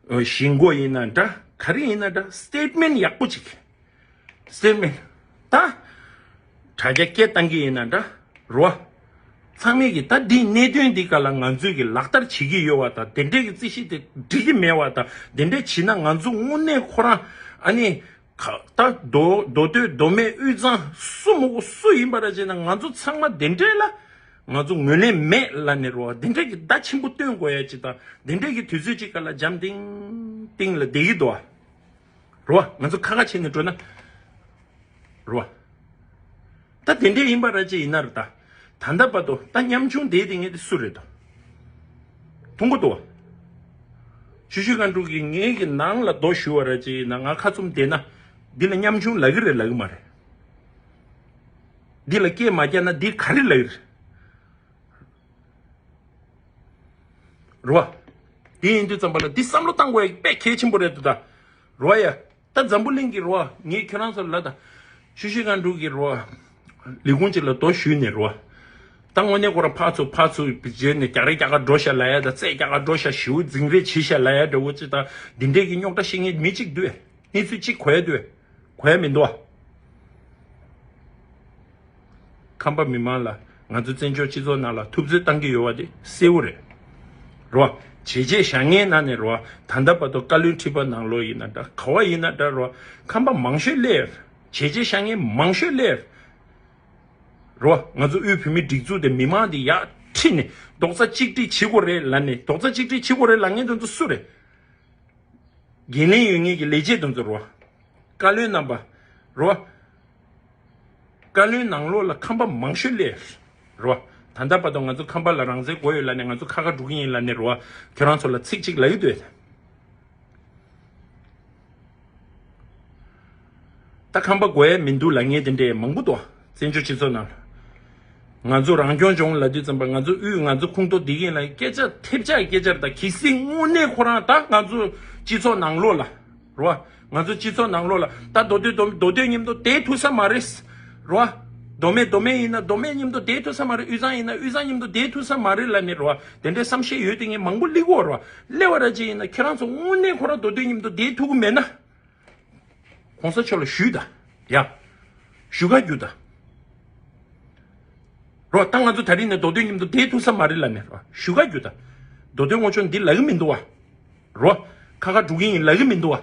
བ། ཨ་གཞིས་འགོ་ཡིན་ན་འདྲ། ག་རེ་ཡིན་ན་འདྲ། སི་ཊེཊ་མེན་ཊ་ཡག་པོ་ཅིག་སི་ཊེཊ་མེན་ཊ། ད། དྲ་རྒྱ་སྐད་བཏང་གི་ཡིན་ན་འདྲ། རོ། ཚང་མས་ཀྱི་ད་འདིའི་གནད་དོན་འདི་ག་ལ་ང་ཚོས་ཀྱི་ལག་བསྟར་བྱེད་ཀྱི་ཡོད་པ་དང་། དེ་འདྲས་ཀྱི་རྩིས་གཞི་དེ་འགྲིག་གི་མེད་པ་དང་། དེ་འདྲས་བྱས་ན་ང་ཚོ་དངོས་གནས་ཁོ་རང་ཨ་ནི། ཁ་ད་མདོ་མདོ་སྟོད་མདོ་སྨད་དབུས་གཙང་སུ་མོ་སུ་ཡིན་པ་ར་བྱས་ན། ང་ཚོ་ཚང་མ་དེ་འདྲས་ལ་ང་ཚོ་ངོས་ལེན་མེད་ལབ་ནས་རོ། དེ་འདྲས་ཀྱི་བརྡ་ཆེན་པོ་སྟོན་དགོས་ཡ་ཅིག་དང་། དེ་འདྲས་ཀྱི་དུས་ཚོད་ཅིག་ག་ལ་འཇམ་ཐིང་ཐིང་ལ་བསྡད་ཀྱི་འདུག་བ། རོ། ང་ཚོ་ཁ་ཁ་བྱས་ནས་འགྲོ་ན། རོ། ད་དེ་འདྲས་ཡིན་པ་ར་ཅིག་ཡིན་ན་རེད་ད། ད་ལྟ་བར་དུ་ད་ཉམ་ཆུང་དེ་དེ་ངས་དེ་སུ་རེད་དོ། མཐོང་གི་འདུག་བ། ཆུ་བཞི་སྒང་དྲུག་གི་ངའི་གི་ནང་ལ་རྡོ་གཞུ་བ་ར་ཅིག་ཡིན་ན། ང་ཁ་བཙུམ་བསྡད་ན། འདི་ལ་ཉམ་ཆུང་ལབ་ཀྱི་རེད་ལབ་ཀྱི་མ་རེད། འདི་ལ་སྐད་མ་རྒྱག་ན་འདི་ག་རེ་ལབ་ཀྱི་རེད། རོ། དེ་ཡིན་དུས་ཙམ་པ་ལ་འདི་བསམ་བློ་བཏང་དགོས་ཡ་དཔེ་གལ་ཆེན་པོ་རེད་འདུག་ད། རོ་ཡ། ད་འཛམ་བུ་གླིང་གི་རོ། ངས་ཁྱོད་རང་ཚོར་ལབ་ད། ཆུ་བཞི་སྒང་དྲུག་གི་རོ། ལས་ཁུངས་གཅིག་ལ་རྡོ་གཞུས་ནས་རོ། ད་དངོས་གནས་ཁོ་རང་ཕར་ཚུར་ཕར་ཚུར་བརྗོད་ནས་རྒྱག་རེས་རྒྱག་ག་འགྲོ་ཤག་ལབ་ཡ་ད། རྩེད་རྒྱག་ག་འགྲོ་ཤག་ཞེ་པོ་འཛིང་རེས་བྱེད་ཤག་ལབ་ཡ་འདྲ་བོ་ཅིག་དང་། འདི་འདྲས་ཀྱི་རྙོག་དྲ་བཤད་མཁན་མི་གཅིག་འདུག་གནས་ཚུལ་གཅིག་གོ་ཡ་འདུག་གོ་ཡ་མི་འདུག་ཨ། ཁམས་པ་མི་མང་ལ་ང་ཚོ་བཙན་བྱོལ་སྤྱི་ཚོགས་ནང་ལ་ཐུབ་ཚོད་བཏང་གི་ཡོད་པ་དེ་གསལ་བོ་རེད། རོ། བྱས་རྗེས་བཞག་མཁན་ནང་ནས་རོ། ད་ལྟ་བར་དུ་བཀའ་བློན་ཁྲི་པ་ནང་ལོགས་ཡིན་ན་འདྲ། ག་བ་ཡིན་ན་འདྲ་རོ། ཁམས་པ་མང་ཤོས་སླེབས། བྱས་རྗེས་བཞག་མཁན་མང་ཤོས་སླེབས། རོ། ང་ཚོ་དབུས་བོད་མིའི་སྒྲིག་འཛུགས་དེ་མི་མང་དེ་ཡར་ཁྲིད་ནས་རྡོག་རྩ་གཅིག་སྒྲིལ་བྱེད་དགོས་རེད་ལབ་ནས། རྡོག་རྩ་གཅིག་སྒྲིལ་བྱེད་དགོས་རེད་ལབ་མཁན་དེ་ཚོ་སུ་རེད། འགན་ལེན་ཡོད་མཁན་གྱི་ལས་བྱེད་དེ་ཚོ་རོ། བཀའ་བློན་རྣམ་པ་རོ། བཀའ་བློན་ནང་ལོགས་ལ་ཁམས་པ་མང་ཤོས་སླེབས་རོ། ད་ལྟ་བར་དུ་ང་ཚོ་ཁམས་པ་ལ་རང་བཙན་དགོས་ཡོད་ལབ་ནས། ང་ཚོ་ཁ་ཁ་སྒྲུབ་ཀྱི་ཡིན་ལབ་ནས་རོ། ཁྱོད་རང་ཚོ་ལ་ཚིག་གཅིག་ལབ་ཀྱི་འདུག་ད་ཁམས་པ་དགོས་ཡ་མི་འདུག་ལབ་མཁན་དེ་འདྲས་མང་པོ་འདུག་བཙན་བྱོལ་སྤྱི་ཚོགས་ནང་ལ། ང་ཚོ་རང་སྐྱོང་ལྗོངས་ལབ་དུས་ཙམ་པ། ང་ཚོ་དབུས། ང་ཚོ་ཁོངས་གཏོགས་འདི་ཡིན་ལབ། སྐད་ཆ་ཐེབས་ཆག་གི་སྐད་ཆ་རེད། ད་གལ་སྲིད་དངོས་གནས་ཁོ་རང་ད་ང་ཚོ་སྤྱི་ཚོགས་ནང་ལོགས་ལ་རོ། ང་ཚོ་སྤྱི་ཚོགས་ནང་ལོགས་ལ་ད་མདོ་སྟོད་མདོ་མདོ་སྟོད་མཉམ་དུ་བསྡད་ཐུབ་ས་མ་རེད་རོ། མདོ་སྨད་མདོ་སྨད་ཡིན་ན་མདོ་སྨད་མཉམ་དུ་བསྡད་ཐུབ་ས་མ་རེད། དབུས་གཙང་ཡིན་ན་དབུས་གཙང་མཉམ་དུ་བསྡད་ཐུབ་ས་མ་རེད་ལབ་ནས་རོ། དེ་འདྲའི་བསམ་ཤེས་ཡོད་དེ་ངས་མང་པོ་སླེབས་ཀྱི་ཡོད་རོ། སླེབས་པ་ར་ཅིག་ཡིན་ན་ཁྱེད་རང་ཚོ་དངོས་གནས་ཁོ་རང་མདོ་སྟོད་མཉམ་དུ་བསྡད་ཐུབ་ཀྱི་མེད་ན། གོང་ས་མཆོག་ལ་ཞུས་དང་། ཡ། ཞུ་ག་རྒྱུགས་དང་། རོ། ད་ང་ཚོ་ད་རིང་ནས་མདོ་སྟོད་མཉམ་དུ་བསྡད་ཐུབ་ས་མ་རེད་ལབ་ནས་རོ། ཞུ་ག་རྒྱུགས་དང་། མདོ་སྟོད་སྔོན་ཆད་འདི་ལབ་ཀྱི་མི་འདུག་བ། རོ། ཁ་ཁ་སྒྲུབ་ཀྱི་ཡིན་ལབ་ཀྱི་མི་འདུག་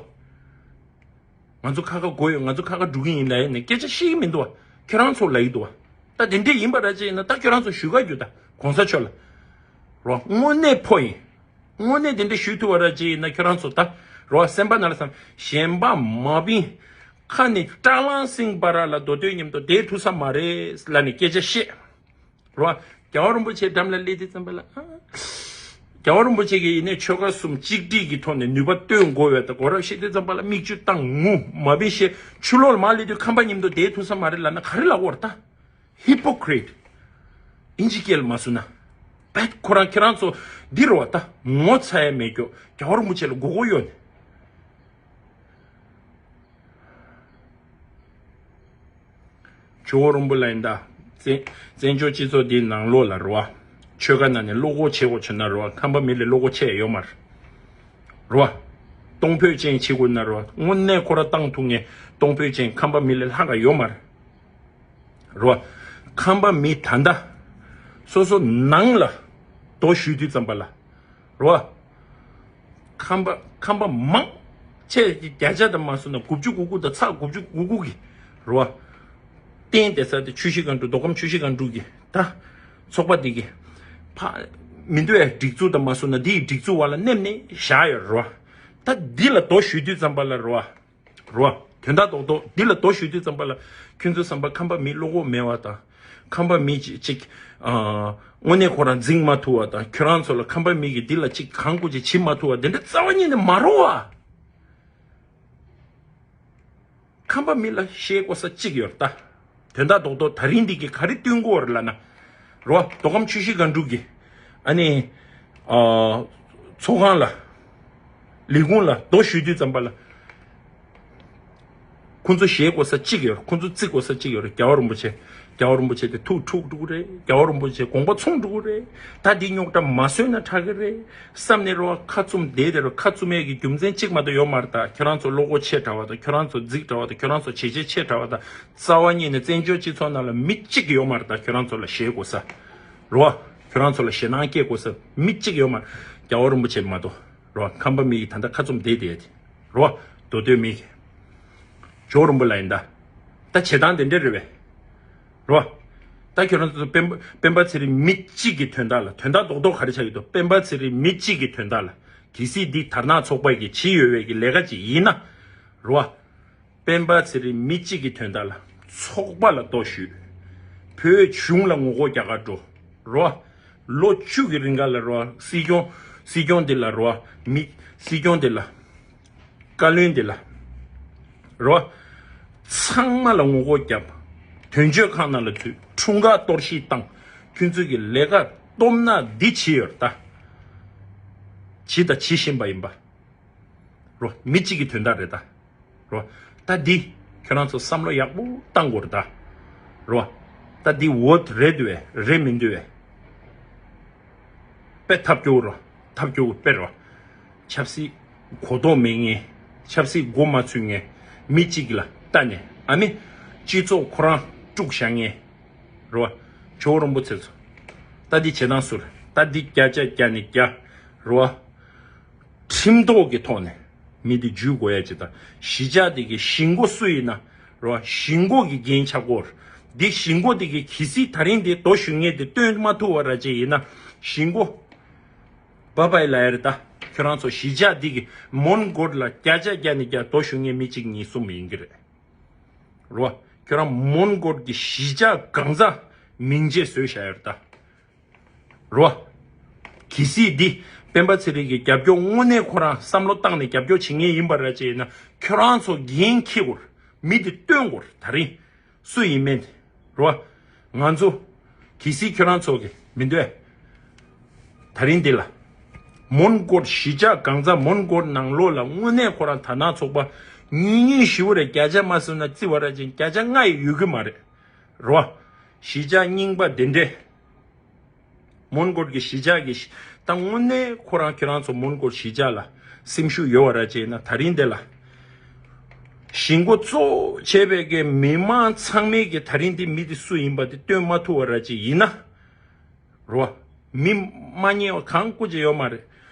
བ། ང་ཚོ་ཁ་ཁ་དགོས་ཡོད། ང་ཚོ་ཁ་ཁ་སྒྲུབ་ཀྱི་ཡིན་ལབ་ནས་སྐད་ཆ་བཤད་ཀྱི་མི་འདུག་བ། ཁྱོད་རང་ཚོ་ལབ་ཀྱི་འདུག་བ། ད་དེ་འདྲས་ཡིན་པ་ར་ཅིག་ཡིན་ན་ད་ཁྱོད་རང་ཚོ་ཞུ་ག་རྒྱུགས་དང་། གོང་ས་མཆོག་ལ། རོ། དངོས་གནས་ཕོ་ཡིན། དངོས་གནས་དེ་འདྲ་ཞུས་ཐུབ་པ་ར་ཅིག་ཡིན་ན་ཁྱོད་རང་ཚོ་ད་རོ། སེམས་པ་ནང་ལ་བསམ། གཞན་པ་མ་བིན། ཁ་ནས་སྐྲག་ལང་སིང་བ་ར་ལ་མདོ་སྟོད་མཉམ་དུ་བསྡད་ཐུབ་ས་མ་རེད་ལབ་ནས་སྐད་ཆ་བཤད། རོ། རྒྱལ་བ་རིན་པོ་ཆེ་འགྲམ་ལ་སླེབས་དུས་ཙམ་པ་ལ། ཨ། རྒྱལ་བ་རིན་པོ་ཆེ་གིས་ཡིན་ནའི་ཆོལ་ཁ་གསུམ་གཅིག་སྒྲིལ་གྱི་ཐོག་ནས་ནུས་པ་བཏོན་དགོས་པའི་ད་གོ་རབ་བཤད་དུས་ཙམ་པ་ལ་མིག་ཆུ་བཏང་ངུ་མ་བིན་ཞེས། ཕྱི་ལོགས་ལ་མར་སླེབས་དུས་ཁམས་པ་མཉམ་དུ་བསྡད་ཐུབ་ས་མ་རེད་ལབ་ན་ག་རེ་ལབ་དགོས་རེད་ད། ཧི་པོ་ཀི་རིཊ། ཨིན་ཇི་སྐད་ལ་མ་སུ་ན། བད་ཁོ་རང་ཁྱེད་རང་ཚོ་འདི་རོ་ད་ངོ་ཚ་ཡ་མེད་རྒྱུ་རྒྱལ་བ་རིན་པོ་ཆེ་ལ་མགོ་སྐོར་ཡོད་ནས། ཇོ་བོ་རིན་པོ་ལ་ཡིན་ད། བཙན་བཙན་བྱོལ་སྤྱི་ཚོགས་འདིའི་ནང་ལོགས་ལ་རོ། ཆོལ་ཁ་ནང་ནས་བློ་ཁོག་ཆེ་བོ་བྱུང་ན་རོ། ཁམས་པ་མི་ལ་བློ་ཁོག་ཆེ་ཡོད་མ་རེད། རོ། གཏོང་ཕོད་ཅན་བྱེད་དགོས་ན་རོ། དངོས་གནས་ཁོ་ར་བཏང་ཐུབ་མཁན་གཏོང་ཕོད་ཅན་ཁམས་པ་མི་ལ་ལྷག་ག་ཡོད་མ་རེད། རོ། ཁམས་པ་མི་ད་ལྟ་སོ་སོ་ནང་ལ་རྡོ་གཞུས་དུས་ཙམ་པ་ལ། རོ། ཁམས་པ་ཁམས་པ་མང་ཆེ་བརྒྱ་ཆ་དང་མ་སོང་ན་དགུ་བཅུ་གོ་དགུ་དང་ཚེག་དགུ་བཅུ་གོ་དགུ་གི། རོ། རྟེན་དེ་ས་དེ་ཆུ་བཞི་སྒང་དྲུག་མདོ་ཁམས་ཆུ་བཞི་སྒང་དྲུག་གི་ད། ཚོགས་པ་འདི་གི་ཕ་མི་འདུག་ཨེ། སྒྲིག་འཛུགས་དང་མ་སོང་ན་འདི་ཡི་སྒྲིག་འཛུགས་བ་ལ་མནན་ནས་བཞག་ཡོད་རོ། ད་འདི་ལ་རྡོ་གཞུས་དུས་ཙམ་པ་ལ་རོ། རོ། དོན་དག་རྡོག་རྡོག་འདི་ལ་རྡོ་གཞུས་དུས་ཙམ་པ་ལ་ཁྱོད་ཚོའི་བསམ་པ་ཁམས་པ་མི་བློ་ཁོག་མེད་པ་དང་། ཁམས་པ་མི་ཅིག་ཅིག་ཨ། དངོས་གནས་ཁོ་རང་འཛིང་མ་ཐུབ་པ་དང་། ཁྱོད་རང་ཚོ་ལ་ཁམས་པ་མི་གིས་འདི་ལ་ཅིག་གང་དགོས་ཅིག་བྱེད་མ་ཐུབ་པ་དེ་འདྲ་རྩ་བ་ཉིད་ནས་མ་རེད་བ། ཁམས་པ་མི་ལ་བཤད་དགོས་ས་གཅིག་ཡོད་རེད་ད། དོན་དག་རྡོག་རྡོག་ད་རིང་འདི་གི་ག་རེ་སྟོན་དགོས་རེད་ལབ་ན། རོ། མདོ་ཁམས་ཆུ་བཞི་སྒང་དྲུག་གི་ཨ་ནི། ཨ། ཚོགས་ཁང་ལ། ལས་ཁུངས་ལ་རྡོ་གཞུས་དུས་ཙམ་པ་ལ། ཁོང་ཚོ་ཞེད་དགོས་ས་གཅིག་ཡོད་རེད། ཁོང་ཚོ་བརྩི་དགོས་ས་གཅིག་ཡོད་རེད། རྒྱལ་བ་རིན་པོ་ཆེ། རྒྱལ་བ་རིན་པོ་ཆེ་དེ་ཐུགས་འཁྲུག་འགྲོ་གི་རེད། རྒྱལ་བ་རིན་པོ་ཆེ་དགོངས་པ་ཚོམ་འགྲོ་གི་རེད། ད་འདི་རྙོག་དྲ་མ་བཟོས་ན་དྲག་གི་རེད་བསམ་ནས་རོ། ཁ་བཙུམ་བསྡད་དེ་རོ། ཁ་བཙུམ་ཡས་ཀྱི་རྒྱུ་མཚན་གཅིག་མ་གཏོགས་ཡོད་མ་རེད་ད། ཁྱོད་རང་ཚོ་བློ་ཁོག་ཆེ་དྲགས་པ་དང་། ཁྱོད་རང་ཚོ་རྫིག་དྲགས་པ་དང་། ཁྱོད་རང་ཚོ་བྱས་རྗེས་ཆེ་དྲགས་པ་དང་། རྩ་བ་ཉིད་ནས་བཙན་བྱོལ་སྤྱི་ཚོགས་ནང་ལ་མི་གཅིག་ཡོད་མ་རེད་ད། ཁྱོད་རང་ཚོ་ལ་ཞེད་དགོས་ས་རོ། ཁྱོད་རང་ཚོ་ལ་ཞེད་སྣང་སྐྱེ་དགོས་ས་མི་གཅིག་ཡོད་མ་རེད། རྒྱལ་བ་རིན་པོ་ཆེ་མ་གཏོགས་རོ། ཁམས་པ་མི་གིས་ད་ལྟ་ཁ་བཙུམ་བསྡད་བསྡད་དེ་རོ། མདོ་སྟོད་མི་གིས་ཇོ་རིན་པོ་ལ་ཡིན་ད། ད་བྱེད་སྟངས་དེ་འདྲ་རེད་པས། རོ། ད་ཁྱོད་རང་ཚོ་སྤེན་པ་སྤེན་པ་ཚེ་རིང་མི་གཅིག་གི་དོན་དག་ལ། དོན་དག་རྡོག་རྡོག་ག་རེ་ཆགས་ཀྱི་འདུག་སྤེན་པ་ཚེ་རིང་མི་གཅིག་གི་དོན་དག་ལ། གལ་སྲིད་འདི་དར་ནག་ཚོགས་པ་གིས་བྱེད་འོས་པའི་གི་ལས་ཀ་ཅིག་ཡིན་ན། རོ། སྤེན་པ་ཚེ་རིང་མི་གཅིག་གི་དོན་དག་ལ་ཚོགས་པ་ལ་རྡོ་གཞུས། བོད་གཞུང་ལ་ངོ་རྒོལ་རྒྱག་གར་འགྲོ། རོ། ལོ་བཅུ་གི་རིང་ག་ལ་རོ། སྲིད་སྐྱོང་སྲིད་སྐྱོང་འདི་ལ་རོ། མི་སྲིད་སྐྱོང་འདི་ལ། བཀའ་བློན་འདི་ལ། རོ། ཚང་མ་ལ་ངོ་རྒོལ་བརྒྱབ། དོན་གཅོད་ཁང་ནང་ལ་འཛུལ། འཁྲུངས་སྐར་གཏོར་བཤིག་བཏང་། ཁྱོད་ཚོས་ཀྱི་ལས་ཀ་སྟོབས་ན་འདི་བྱེད་ཡོད་རེད་ད། བྱེད་དང་བྱེད་བཞིན་པ་ཡིན་པ། རོ། མི་གཅིག་གི་དོན་དག་རེད་ད། རོ། ད་འདི་ཁྱོད་རང་ཚོ་བསམ་བློ་ཡག་པོ་བཏང་དགོས་རེད་ད། རོ། ད་འདི་འོ་རེད་འདུག་བས་རེད་མི་འདུག་བས། དཔེ་ཐབས་སྐྱོ་རོ། ཐབས་སྐྱོ་དཔེ་རོ། ཆབ་སྲིད་གོ་རྟོགས་མེད་མཁན། ཆབ་སྲིད་མགོ་མ་ཚོས་མཁན། མི་གཅིག་ལ་ལྟ་ནས་ཨ་མི་སྤྱི་ཚོགས་ཁོ་རང་དཀྲུག་བཞག་མཁན་རོ། ཇོ་བོ་རིན་པོ་ཆེ་ཚོ། ད་འདི་བྱེད་སྟངས་སུ་རེད། ད་འདི་བརྒྱ་ཆ་བརྒྱ་ནས་བརྒྱ་རོ། ཁྲིམས་ཐོག་གི་ཐོག་ནས་མི་འདི་འཇུས་དགོས་ཡ་ཅིག་དང་། གཞིས་ཆགས་དེ་གི་གཞིས་འགོ་སུ་ཡིན་ན་རོ། གཞིས་འགོ་གི་འགན་ཆགས་སྐོར། འདི་གཞིས་འགོ་དེ་གི་གི་སྲིད་ད་རིང་དེ་རྡོ་གཞུ་ངེས་དེ་སྟོན་མ་ཐུབ་པ་ར་ཅིག་ཡིན་ན། གཞིས་འགོ་བ་བའི་ལ་ཡར་ད་ཁྱོད་རང་ཚོ་གཞིས་ཆགས་འདི་གི་མོན་གྷོ་ལ་བརྒྱ་ཆ་བརྒྱ་ནས་བརྒྱ་རྡོ་གཞུ་ངེས་མི་གཅིག་གཉིས་གསུམ་ཡིན་གི་རེད་རོ། ཁྱོད་རང་མོན་གྷོ་གི་གཞིས་ཆགས་གང་ཚ་མིང་ཆད་བཟོས་བཞག་ཡོད་ད། རོ། གལ་སྲིད་འདི་སྤེན་པ་ཚེ་རིང་གི་རྒྱབ་སྐྱོར་དངོས་གནས་ཁོ་རང་བསམ་བློ་བཏང་ནས་རྒྱབ་སྐྱོར་བྱེད་མཁན་ཡིན་པ་ར་ཅིག་ཡིན་ན། ཁྱོད་རང་ཚོ་འགན་འཁྱེར་དགོས། མི་འདི་སྟོན་དགོས། ད་རིང་སུ་ཡིན་མིན། རོ། ང་ཚོ་གལ་སྲིད་ཁྱོད་རང་ཚོ་གི་མི་འདོད། ད་རིང་འདི་ལ་མོན་གྷོ་གཞིས་ཆགས་གང་ཚ་མོན་གྷོ་ནང་ལོགས་ལ་དངོས་གནས་ཁོ་རང་དར་ནག་ཚོགས་པ་ཉུང་ཉུང་ཞེ་པོ་རེད། བརྒྱ་ཆ་མ་སོང་ན་བརྩི་བ་ར་ཅིག་བརྒྱ་ཆ་ལྔ་ཡི་ཡོད་གི་མ་རེད། རོ། གཞིས་ཆགས་རྙིང་པ་དེ་འདྲས། མོན་གྷོ་གི་གཞིས་ཆགས་ཀྱི་གཞི་ད་དངོས་གནས་ཁོ་རང་ཁྱེད་རང་ཚོ་མོན་གྷོ་གཞིས་ཆགས་ལ་སེམས་ཤུགས་ཡོད་པ་ར་ཅིག་ཡིན་ན། ད་རིང་འདི་ལ་གཞིས་འགོ་གཙོ་བྱས་པའི་གི་མི་མང་ཚང་མས་གི་ད་རིང་འདི་མི་འདི་སུ་ཡིན་པ་འདི་སྟོན་མ་ཐུབ་པ་ར་ཅིག་ཡིན་ན། རོ། མི་མ་རྙེད་པ་གང་སྐུ་ཅིག་ཡོད་མ་རེད།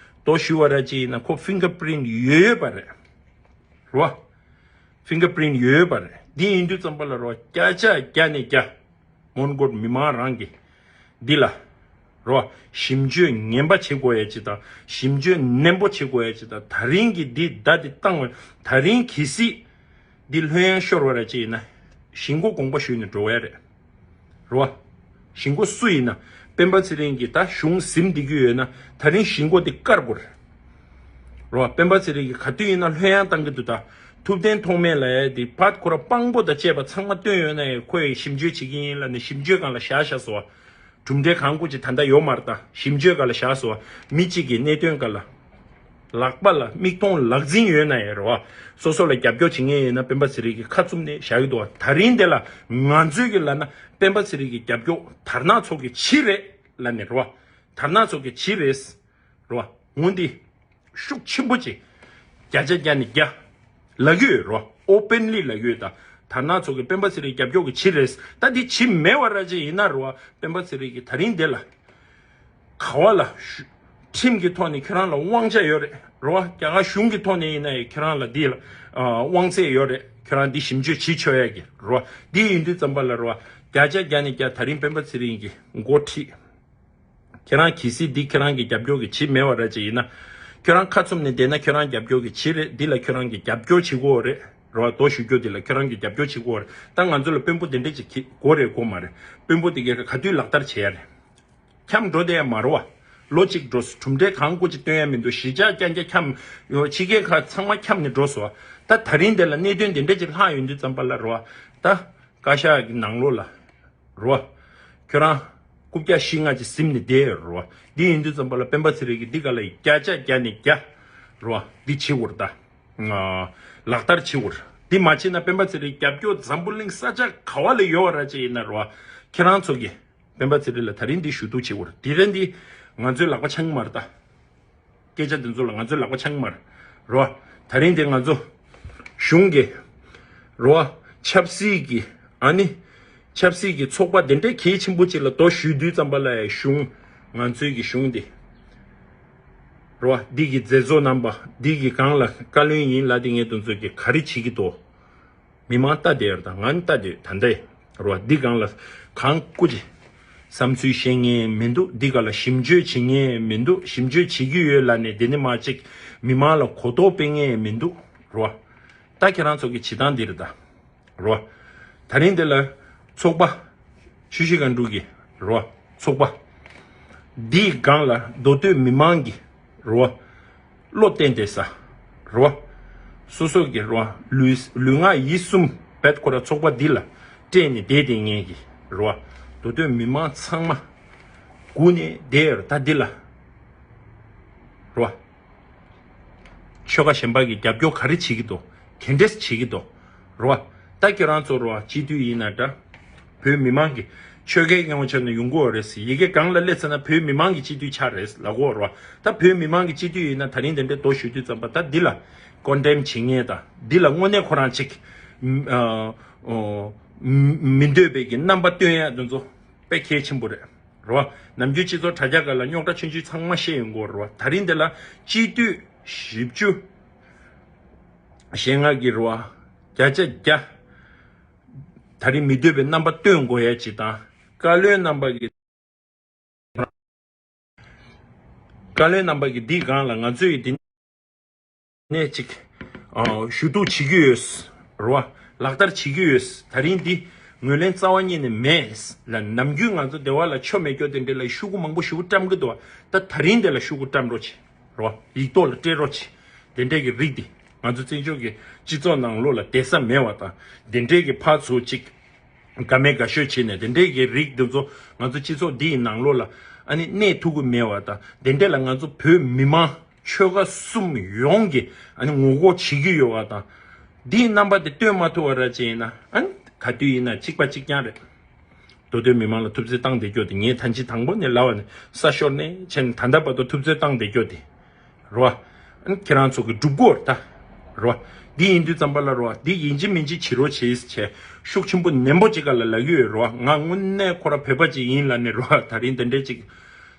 རྡོ་གཞུ་བ་ར་ཅིག་ཡིན་ན་ཁོ་ཕིང་གར་པི་རིན་ཡོད་ཡོད་པ་རེད། རོ། ཕིང་གར་པི་རིན་ཡོད་ཡོད་པ་རེད། འདི་ཡིན་དུས་ཙམ་པ་ལ་རོ། བརྒྱ་ཆ་བརྒྱ་ནས་བརྒྱ། མོན་གྷོ་མི་མང་རང་གི་འདི་ལ་རོ། ཞིབ་འཇུག་ངན་པ་བྱེད་དགོས་ཡ་ཅིག་དང་། ཞིབ་འཇུག་ནན་པོ་བྱེད་དགོས་ཡ་ཅིག་དང་། ད་རིང་གི་འདི་ཟླ་འདི་བཏང་བ་ད་རིང་གི་སྲིད་འདི་ལྷོད་ཡངས་ཤོར་བ་ར་ཅིག་ཡིན་ན། གཞིས་འགོ་དགོངས་པ་ཞུས་ནས་འགྲོ་བ་རེད། རོ། གཞིས་འགོ་སུ་ཡིན་ན། སྤེན་པ་ཚེ་རིང་གིས་ད་གཞུང་ཟིན་བསྡད་ཀྱི་ཡོད་ན། ད་རིང་གཞིས་འགོ་འདི་བཀར་དགོས་རེད། རོ། སྤེན་པ་ཚེ་རིང་གིས་ག་དུས་ཡིན་ན་ལྷོད་ཡངས་བཏང་གི་འདུག་ད། ཐུབ་བསྟན་ཐོགས་མེད་ལ་ཡ་འདི་ཕར་ཁོ་ར་དཔང་པོ་དང་བཅས་པ་ཚང་མ་བཏོན་ཡོད་ན་ཡང་། ཁོས་ཞིབ་འཇུག་བྱེད་ཀྱི་ཡིན་ལབ་ནས་ཞིབ་འཇུག་སྒང་ལ་བཞག་བཞག་སོང་བ། གྲུབ་འབྲས་གང་དགོས་ཅིག་ད་ལྟ་ཡོད་མ་རེད་ད། ཞིབ་འཇུག་སྒང་ལ་བཞག་སོང་བ། མི་གཅིག་གི་གནད་དོན་སྒང་ལ། ལག་པ་ལ་མིག་མཐོང་ལག་འཛིན་ཡོད་ན་ཡང་རེད་བ། སོ་སོ་ལ་རྒྱབ་སྐྱོར་བྱེད་མཁན་ཡིན་ན་སྤེན་པ་ཚེ་རིང་གིས་ཁ་བཙུམ་ནས་བཞག་གི་འདུག་བ། ད་རིང་འདི་ལ་ང་ཚོས་ཀྱི་ལབ་ན་སྤེན་པ་ཚེ་རིང་གི་རྒྱབ་སྐྱོར་དར་ནག་ཚོགས་ཀྱི་ཕྱི་རེད་ལབ་ནས་རེད་བ། དར་ནག་ཚོགས་ཀྱི་ཕྱི་རེད། རེད་བ། འོན་ཏེ་ཤུགས་ཆེན་པོ་ཅིག་བརྒྱ་ཆ་བརྒྱ་ནས་བརྒྱ་ལབ་ཀྱི་ཡོད་རེད་བ། ཨོ་པན་ལི་ལབ་ཀྱི་ཡོད་ད། དར་ནག་ཚོགས་ཀྱི་སྤེན་པ་ཚེ་རིང་རྒྱབ་སྐྱོར་གྱི་ཕྱི་རེད། ད་འདི་ཕྱི་མེད་བ་ར་ཅིག་ཡིན་ན་རེད་བ། སྤེན་པ་ཚེ་རིང་གིས་ད་རིང་འདི་ལ། ག་བ་ལ་ཞུ། ཁྲིམས་ཀྱི་ཐོག་ནས་ཁྱོད་རང་ལ་དབང་ཆ་ཡོད་རེད། རེད་བ། རྒྱ་གར་གཞུང་གི་ཐོག་ནས་ཡིན་ན་ཡང་ཁྱོད་རང་ལ་འདི་ལ་ཨ་དབང་ཚད་ཡོད་རེད། ཁྱོད་རང་འདི་ཞིབ་འཇུག་བྱེད་ཆོག་ཡ་གི་རེད་བ། འདི་ཡིན་དུས་ཙམ་པ་ལ་རེད་བ། བརྒྱ་ཆ་བརྒྱ་ནས་བརྒྱ་ད་རིང་སྤེན་པ་ཚེ་རིང་གི་མགོ་ཁྲིད། ཁྱེད་རང་གལ་སྲིད་འདི་ཁྱེད་རང་གི་རྒྱབ་སྐྱོར་གྱི་ཕྱི་མེད་བ་ར་ཅིག་ཡིན་ན། ཁྱོད་རང་ཁ་བཙུམ་ནས་བསྡད་ན་ཁྱོད་རང་རྒྱབ་སྐྱོར་གྱི་ཕྱི་རེད། འདི་ལ་ཁྱོད་རང་གི་རྒྱབ་སྐྱོར་བྱེད་དགོས་རེད། རེད་བ། རྡོ་གཞུ་རྒྱུ་འདི་ལ་ཁྱོད་རང་གི་རྒྱབ་སྐྱོར་བྱེད་དགོས་རེད། ད་ང་ཚོ་ལ་དཔོན་པོ་དེ་འདྲས་ཅིག་གི་དགོས་རེད་དགོས་མ་རེད། དཔོན་པོ་དེ་གས་ག་དུས་ལག་བསྟར་བྱེད་ཡ་རེད། འཁྱམས་འགྲོ་བསྡད་ཡ་མ་རེད་བ། ལོ་གཅིག་འགྲོ་སོང་། གྲུབ་འབྲས་གང་དགོས་ཅིག་སྟོན་ཡ་མི་འདུག་གཞིས་ཆགས་རྐྱང་རྐྱང་འཁྱམས་ཡོད། ཕྱི་རྒྱལ་ཁག་ཚང་མ་འཁྱམས་ནས་འགྲོ་སོང་བ། ད་ད་རིང་འདི་ལ་གནད་དོན་དེ་འདྲས་ཅིག་ལྷག་ཡོང་དུས་ཙམ་པ་ལ་རེད་བ། ད་བཀའ་ཤག་གི་ནང་ལོགས་ལ་རེད་བ། ཁྱོད་རང་རྐུབ་བཀྱག་བཞི་ལྔ་ཅིག་ཟིན་ནས་བསྡད་ཡོད་རེད་བ། འདི་ཡིན་དུས་ཙམ་པ་ལ་སྤེན་པ་ཚེ་རིང་གིས་འདི་ག་ལ་བརྒྱ་ཆ་བརྒྱ་ནས་བརྒྱ་རེད་བ། འདི་བྱེད་དགོས་རེད་ད། ཨ། ལག་བསྟར་བྱེད་དགོས་རེད། འདི་མ་བྱེད་ན་སྤེན་པ་ཚེ་རིང་རྒྱབ་སྐྱོར་འཛམ་བུ་གླིང་ས་ཆ་ག་བ་ལ་ཡོད་པ་ར་ཅིག་ཡིན་ན་རེད་བ། ཁྱེད་རང་ཚོ་གིས་སྤེན་པ་ཚེ་རིང་ལ་ད་རིང་འདི་ཞུ་གཏུག་བྱེད་དགོས་རེད། དེ་རིང་འདི་ང་ཚོའི་ལག་པ་འཆང་གི་མ་རེད་ད། སྐད་ཆ་འདི་ཚོ་ལ་ང་ཚོའི་ལག་པ་འཆང་གི་མ་རེད། རེད་བ། ད་རིང་འདི་ང་ཚོ་གཞུང་གི་རེད་བ། ཆབ་སྲིད་ཀྱི་ཨ་ནི་ཆབ་སྲིད་ཀྱི་ཚོགས་པ་དེ་འདྲའི་གལ་ཆེན་པོ་ཅིག་ལ་རྡོ་གཞུས་དུས་ཙམ་པ་ལ་ཡ་གཞུང་ང་ཚོའི་གི་གཞུང་འདི་རེད་བ། འདི་གི་མཛད་གཙོ་རྣམ་པ་འདི་གི་སྒང་ལ་བཀའ་བློན་ཡིན་ལབ་དེ་ངས་དེ་ཚོ་གི་ག་རེ་བྱེད་ཀྱི་འདུག་མི་མང་ལྟ་བསྡད་ཡོད་རེད་ད། ང་ནི་ལྟ་བསྡད་ཡོད་ད་ལྟ་ཡ་རེད་བ། འདི་སྒང་ལ་གང་སྐུ་ཅི་བསམ་ཚུལ་བཤད་མཁན་མི་འདུག་འདི་སྒང་ལ་ཞིབ་འཇུག་བྱེད་མཁན་མི་འདུག་ཞིབ་འཇུག་བྱེད་ཀྱི་ཡོད་ལབ་ནས་འདི་ནས་མར་ཅིག་མི་མང་ལ་གོ་རྟོགས་སྤེལ་མཁན་མི་འདུག་རེད་བ། ད་ཁྱེད་རང་ཚོ་གི་བྱེད་སྟངས་འདི་རེད་ད། རེད་བ། ད་རིང་འདི་ལ་ཚོགས་པ་ཆུ་བཞི་སྒང་དྲུག་གི་རེད་བ། ཚོགས་པ་འདིའི་སྒང་ལ་མདོ་སྟོད་མི་མང་གི་རེད་བ། བློ་གཏད་བསྡད་ས་རེད་བ། སོ་སོ་གི་རེད་བ། ལུས་ལུས་ངག་ཡིད་གསུམ་བེད་ཁོ་ར་ཚོགས་པ་འདི་ལ་སྤྲད་ནས་བསྡད་བསྡད་མཁན་གི་རེད་བ། མདོ་སྟོད་མི་མང་ཚང་མ་སྒུག་ནས་བསྡད་ཡོད་རེད་ད་འདི་ལ་རེད་བ། ཆོལ་ཁ་གཞན་པ་གི་རྒྱབ་སྐྱོར་ག་རེ་བྱེད་ཀྱི་འདུག་ག་འདྲས་བྱེད་ཀྱི་འདུག་རེད་བ། ད་ཁྱེད་རང་ཚོ་རེད་བ། སྤྱི་འཐུས་ཡིན་ན་འདྲ། བོད་མི་མང་གི་ ཆོལ་ཁའི་ངོ་ཆོད་ནས་ཡོང་གི་ཡོད་རེད་ཟེར། ཡི་གེ་སྒང་ལ་སླེབས་ཚར་ན་བོད་མི་མང་གི་སྤྱི་འཐུས་ཆགས་རེད་ལབ་ཀྱི་ཡོད་རེད་བ། ད་བོད་མི་མང་གི་སྤྱི་འཐུས་ཡིན་ན་ད་རིང་དེ་འདྲའི་མདོ་ཞུ་དུས་ཙམ་པ་ད་འདི་ལ་ཀོན་ཌེམ་བྱེད་མཁན་དང་འདི་ལ་དངོས་གནས་ཁོ་རང་ཅིག་ཨ་ཨོ་མི་འདོད་པའི་གི་རྣམ་པ་སྟོན་ཡ་དེ་ཚོ་དཔེ་གལ་ཆེན་པོ་རེད། རེད་བ། ནམ་རྒྱུན་སྤྱི་ཚོགས་དྲ་རྒྱ་སྒང་ལ་རྙོག་དྲ་ཆུང་ཆུང་ཚང་མ་བཤད་ཡོང་གི་ཡོད་རེད་བ། ད་རིང་འདི་ལ་སྤྱི་འཐུས་བཞི་བཅུ་ཞེ་ལྔ་གི་རེད་བ། བརྒྱ་ཆ་བརྒྱ། ད་རིང་མི་འདོད་པའི་རྣམ་པ་སྟོན་དགོས་ཡ་ཅིག་དང་། བཀའ་བློན་རྣམ་པ་གི་བཀའ་བློན་རྣམ་པ་གི་འདིའི་སྒང་ལ་ང་ཚོས་འདི་ནས་ཅིག་ཨ་ཞུ་གཏུག་བྱེད་ཀྱི་ཡོད་རེད་བ། ལག་བསྟར་བྱེད་ཀྱི་ཡོད། ད་རིང་འདི་ངོས་ལེན་རྩ་བ་ཉིད་ནས་མེད་ལ། ནམ་རྒྱུན་ང་ཚོ་སྡེ་བ་ལ་ཆོ་མེད་སྐྱོ་དེ་འདྲ་ལ་ཤོག་གུ་མང་པོ་ཞེ་པོ་བཀྲམ་གི་འདུག་བ། ད་ད་རིང་འདི་ལ་ཤོག་གུ་བཀྲམ་རོགས་བྱེད་རེད་བ། ཡིག་ཐོག་ལ་སྤྲད་རོགས་བྱེད། དེ་འདྲས་ཀྱི་རིགས་འདི་ང་ཚོ་བཙན་བྱོལ་གྱི་སྤྱི་ཚོགས་ནང་ལོགས་ལ་བསྡད་ས་མེད་པ་དང་། དེ་འདྲས་ཀྱི་ཕར་ཚུར་ཅིག་དགའ་མེད་དགའ་ཤོས་བྱས་ནས་དེ་འདྲས་ཀྱི་རིགས་འདི་ཚོ་ང་ཚོ་སྤྱི་ཚོགས་འདི་ཡི་ནང་ལོགས་ལ་ཨ་ནི་གནས་ཐུབ་ཀྱི་མེད་པ་དང་། དེ་འདྲས་ལ་ང་ཚོ་བོད་མི་མང་ཆོལ་ཁ་གསུམ་ཡོངས་ཀྱིས་ཨ་ནི་ངོ་རྒོལ་བྱེད་ཀྱི་ཡོད་པ་དང་། འདིའི་རྣམ་པ་དེ་སྟོན་མ་ཐུབ་པ་ར་ཅིག་ཡིན་ན་ཨ་ནི་ག་དུས་ཡིན་ན་གཅིག་པ་གཅིག་རྐྱང་རེད། མདོ་སྟོད་མི་མང་ལ་ཐུབ་ཚོད་བཏང་བསྡད་རྒྱུ་དེ། ངས་ཐང་ཆེན་དང་པོ་ནས་ལབ་པ་ནས་ས་ཤོར་ནས་བྱས་ནས་ད་ལྟ་བར་དུ་ཐུབ་ཚོད་བཏང་བསྡད་རྒྱུ་དེ་རེད་བ། ཁྱེད་རང་ཚོ་གི་སྒྲུབ་དགོས་རེད་ད། རེད་བ། འདི་ཡིན་དུས་ཙམ་པ་ལ་རེད་བ། འདི་ཡིན་གཅིག་མིན་གཅིག་བྱེད་རོགས་བྱེད་ཟེར་བྱས་ཤུགས་ཆེན་པོ་ནན་པོ་ཅིག་ག་ལ་ལབ་ཀྱི་ཡོད་རེད་བ། ང་དངོས་གནས་ཁོ་རང་བོད་པ་ཅིག་ཡིན་ལབ་ནས་རེད་བ། ད་རིང་དེ་འདྲས་ཅིག་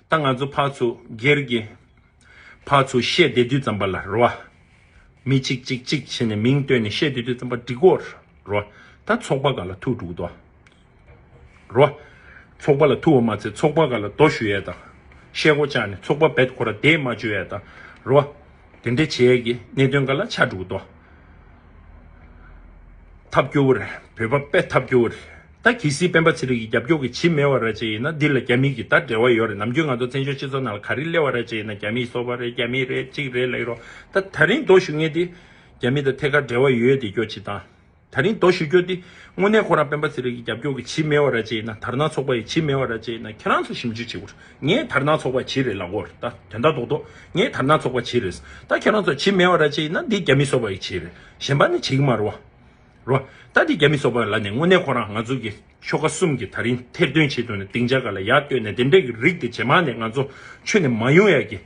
ད་ང་ཚོ་ཕར་ཚུར་སྒེར་གྱི་ཕར་ཚུར་བཤད་བསྡད་དུས་ཙམ་པ་ལ་རེད་བ། མི་གཅིག་གཅིག་གཅིག་བྱས་ནས་མིང་བཏོན་ནས་བཤད་བསྡད་དུས་ཙམ་པ་འགྲིག་གོ་རེད་བ། ད་ཚོགས་པ་སྒང་ལ་ཐུག་འགྲོ་གི་འདུག་རེད་བ། ཚོགས་པ་ལ་ཐུག་པ་མ་ཚད་ཚོགས་པ་སྒང་ལ་མདོ་ཞུ་ཡས་དང་། བཤད་སྒོ་བཅག་ནས་ཚོགས་པ་རྦད་ཁོ་རང་བསྡད་མ་བཅུག་ཡས་དང་། རེད་བ། དེ་འདྲས་བྱེད་ཡས་ཀྱི་གནད་དོན་སྒང་ལ་ཆགས་འགྲོ་གི་འདུག་ཐབས་སྐྱོ་བོ་རེད། བོད་པ་དཔེ་ཐབས་སྐྱོ་བོ་རེད། ད་གལ་སྲིད་སྤེན་པ་ཚེ་རིང་གིས་རྒྱབ་སྐྱོར་གྱི་བྱེད་མེད་པ་ར་ཅིག་ཡིན་ན་འདི་ལ་རྒྱ་མི་གི་ད་འབྲེལ་བ་ཡོད་རེད། ནམ་རྒྱུན་ང་ཚོ་བཙན་བྱོལ་སྤྱི་ཚོགས་ནང་ལ་ག་རེ་སླེབས་པ་ར་ཅིག་ཡིན་ན་རྒྱ་མིའི་སོ་པ་རེད། རྒྱ་མི་རེད། གཅིག་རེད་ལབ་ཀྱི་རེད་བ། ད་ད་རིང་མདོ་ཞུ་མཁན་དེ་རྒྱ་མི་དང་ཐད་ཀར་འབྲེལ་བ་ཡོད་དེ་སྐྱོ་ཅིག་དང་། ད་རིང་མདོ་ཞུ་རྒྱུ་དེ་དངོས་གནས་ཁོ་རང་སྤེན་པ་ཚེ་རིང་གིས་རྒྱབ་སྐྱོར་གྱི་བྱེད་མེད་པ་ར་ཅིག་ཡིན་ན། དར་ནག་ཚོགས་པ་ཡིས་བྱེད་མེད་པ་ར་ཅིག་ཡིན་ན། ཁྱེད་རང་ཚོ་ཞིབ་འཇུག་བྱེད་དགོས་རེད། ངས་དར་ནག་ཚོགས་པ་བྱེད་རེད་ལབ་ཀྱི་ཡོད་རེད། ད་དོན་དག་རྡོག་རྡོག་ངས་དར་ནག་ཚོགས་པ་བྱེད་རེད། ད་ཁྱེད་རང་ཚོ་བྱེད་མེད་པ་ར་ཅིག་ཡིན་ན་འདི་རྒྱ་མི་སོ་པ་ཡིས་བྱེད་རེད། གཞན་པ་ནི་བྱེད་ཀྱི་མ་རེད་བ། རོ། ད་འདི་རྒྱ་མི་སོ་པ་ལ་ནི་དངོས་གནས་ཁོ་རང་ང་ཚོ་གི་ཆོལ་ཁ་གསུམ་གྱི་ད་རིང་ཐེར་འདོན་བྱེད་དུས་ནས་སྡིངས་ཆ་སྒང་ལ་ཡར་བསྟོད་ནས་དེ་འདྲས་ཀྱི་རིགས་དེ་རྗེས་མ་ནས་ང་ཚོ་ཁྱོན་ནས་མ་ཡོང་ཡ་གི།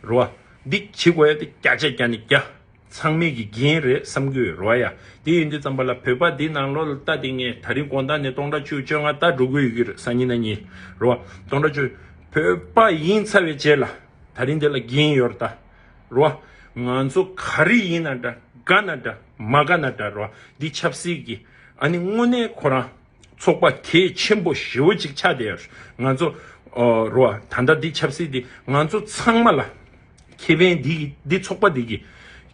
རོ། འདི་བྱེད་དགོས་ཡ་དེ་བརྒྱ་ཆ་བརྒྱ་ནས་བརྒྱ། ཚང་མས་ཀྱི་འགན་རེད་བསམ་གྱི་ཡོད་རོ་ཡ། དེ་ཡིན་དུས་ཙམ་པ་ལ་བོད་པ་འདི་ནང་ལོགས་ལ་ལྟ་དེ་ངས་ད་རིང་དགོང་དག་ནས་སྟོང་ཕྲག་བཅུ་བཅོ་ལྔ་ལྟ་འགྲོ་གི་ཡོད་ཀྱི་རེད། སང་ཉིན་གནངས་ཉིན། རོ། སྟོང་ཕྲག་བཅུ། བོད་པ་ཡིན་ཚར་བའི་རྗེས་ལ། ད་རིང་འདི་ལ་འགན་ཡོད་རེད་ད། རོ། ང་ཚོ་ག་རེ་ཡིན་ན་འདྲ། དགའ་ན་འདྲ། མ་དགའ་ན་འདྲ། རོ། འདི་ཆབ་སྲིད་ཀྱི་ཨ་ནི་དངོས་གནས་ཁོ་རང་ཚོགས་པ་གལ་ཆེན་པོ་ཞེ་པོ་ཅིག་ཆགས་བསྡད་ཡོད་རེད། ང་ཚོ་ཨོ་རོ། ད་ལྟ་འདི་ཆབ་སྲིད་འདི་ང་ཚོ་ཚང་མ་ལ་ཁེ་ཕན་འདི་འདི་ཚོགས་པ་འདི་གི་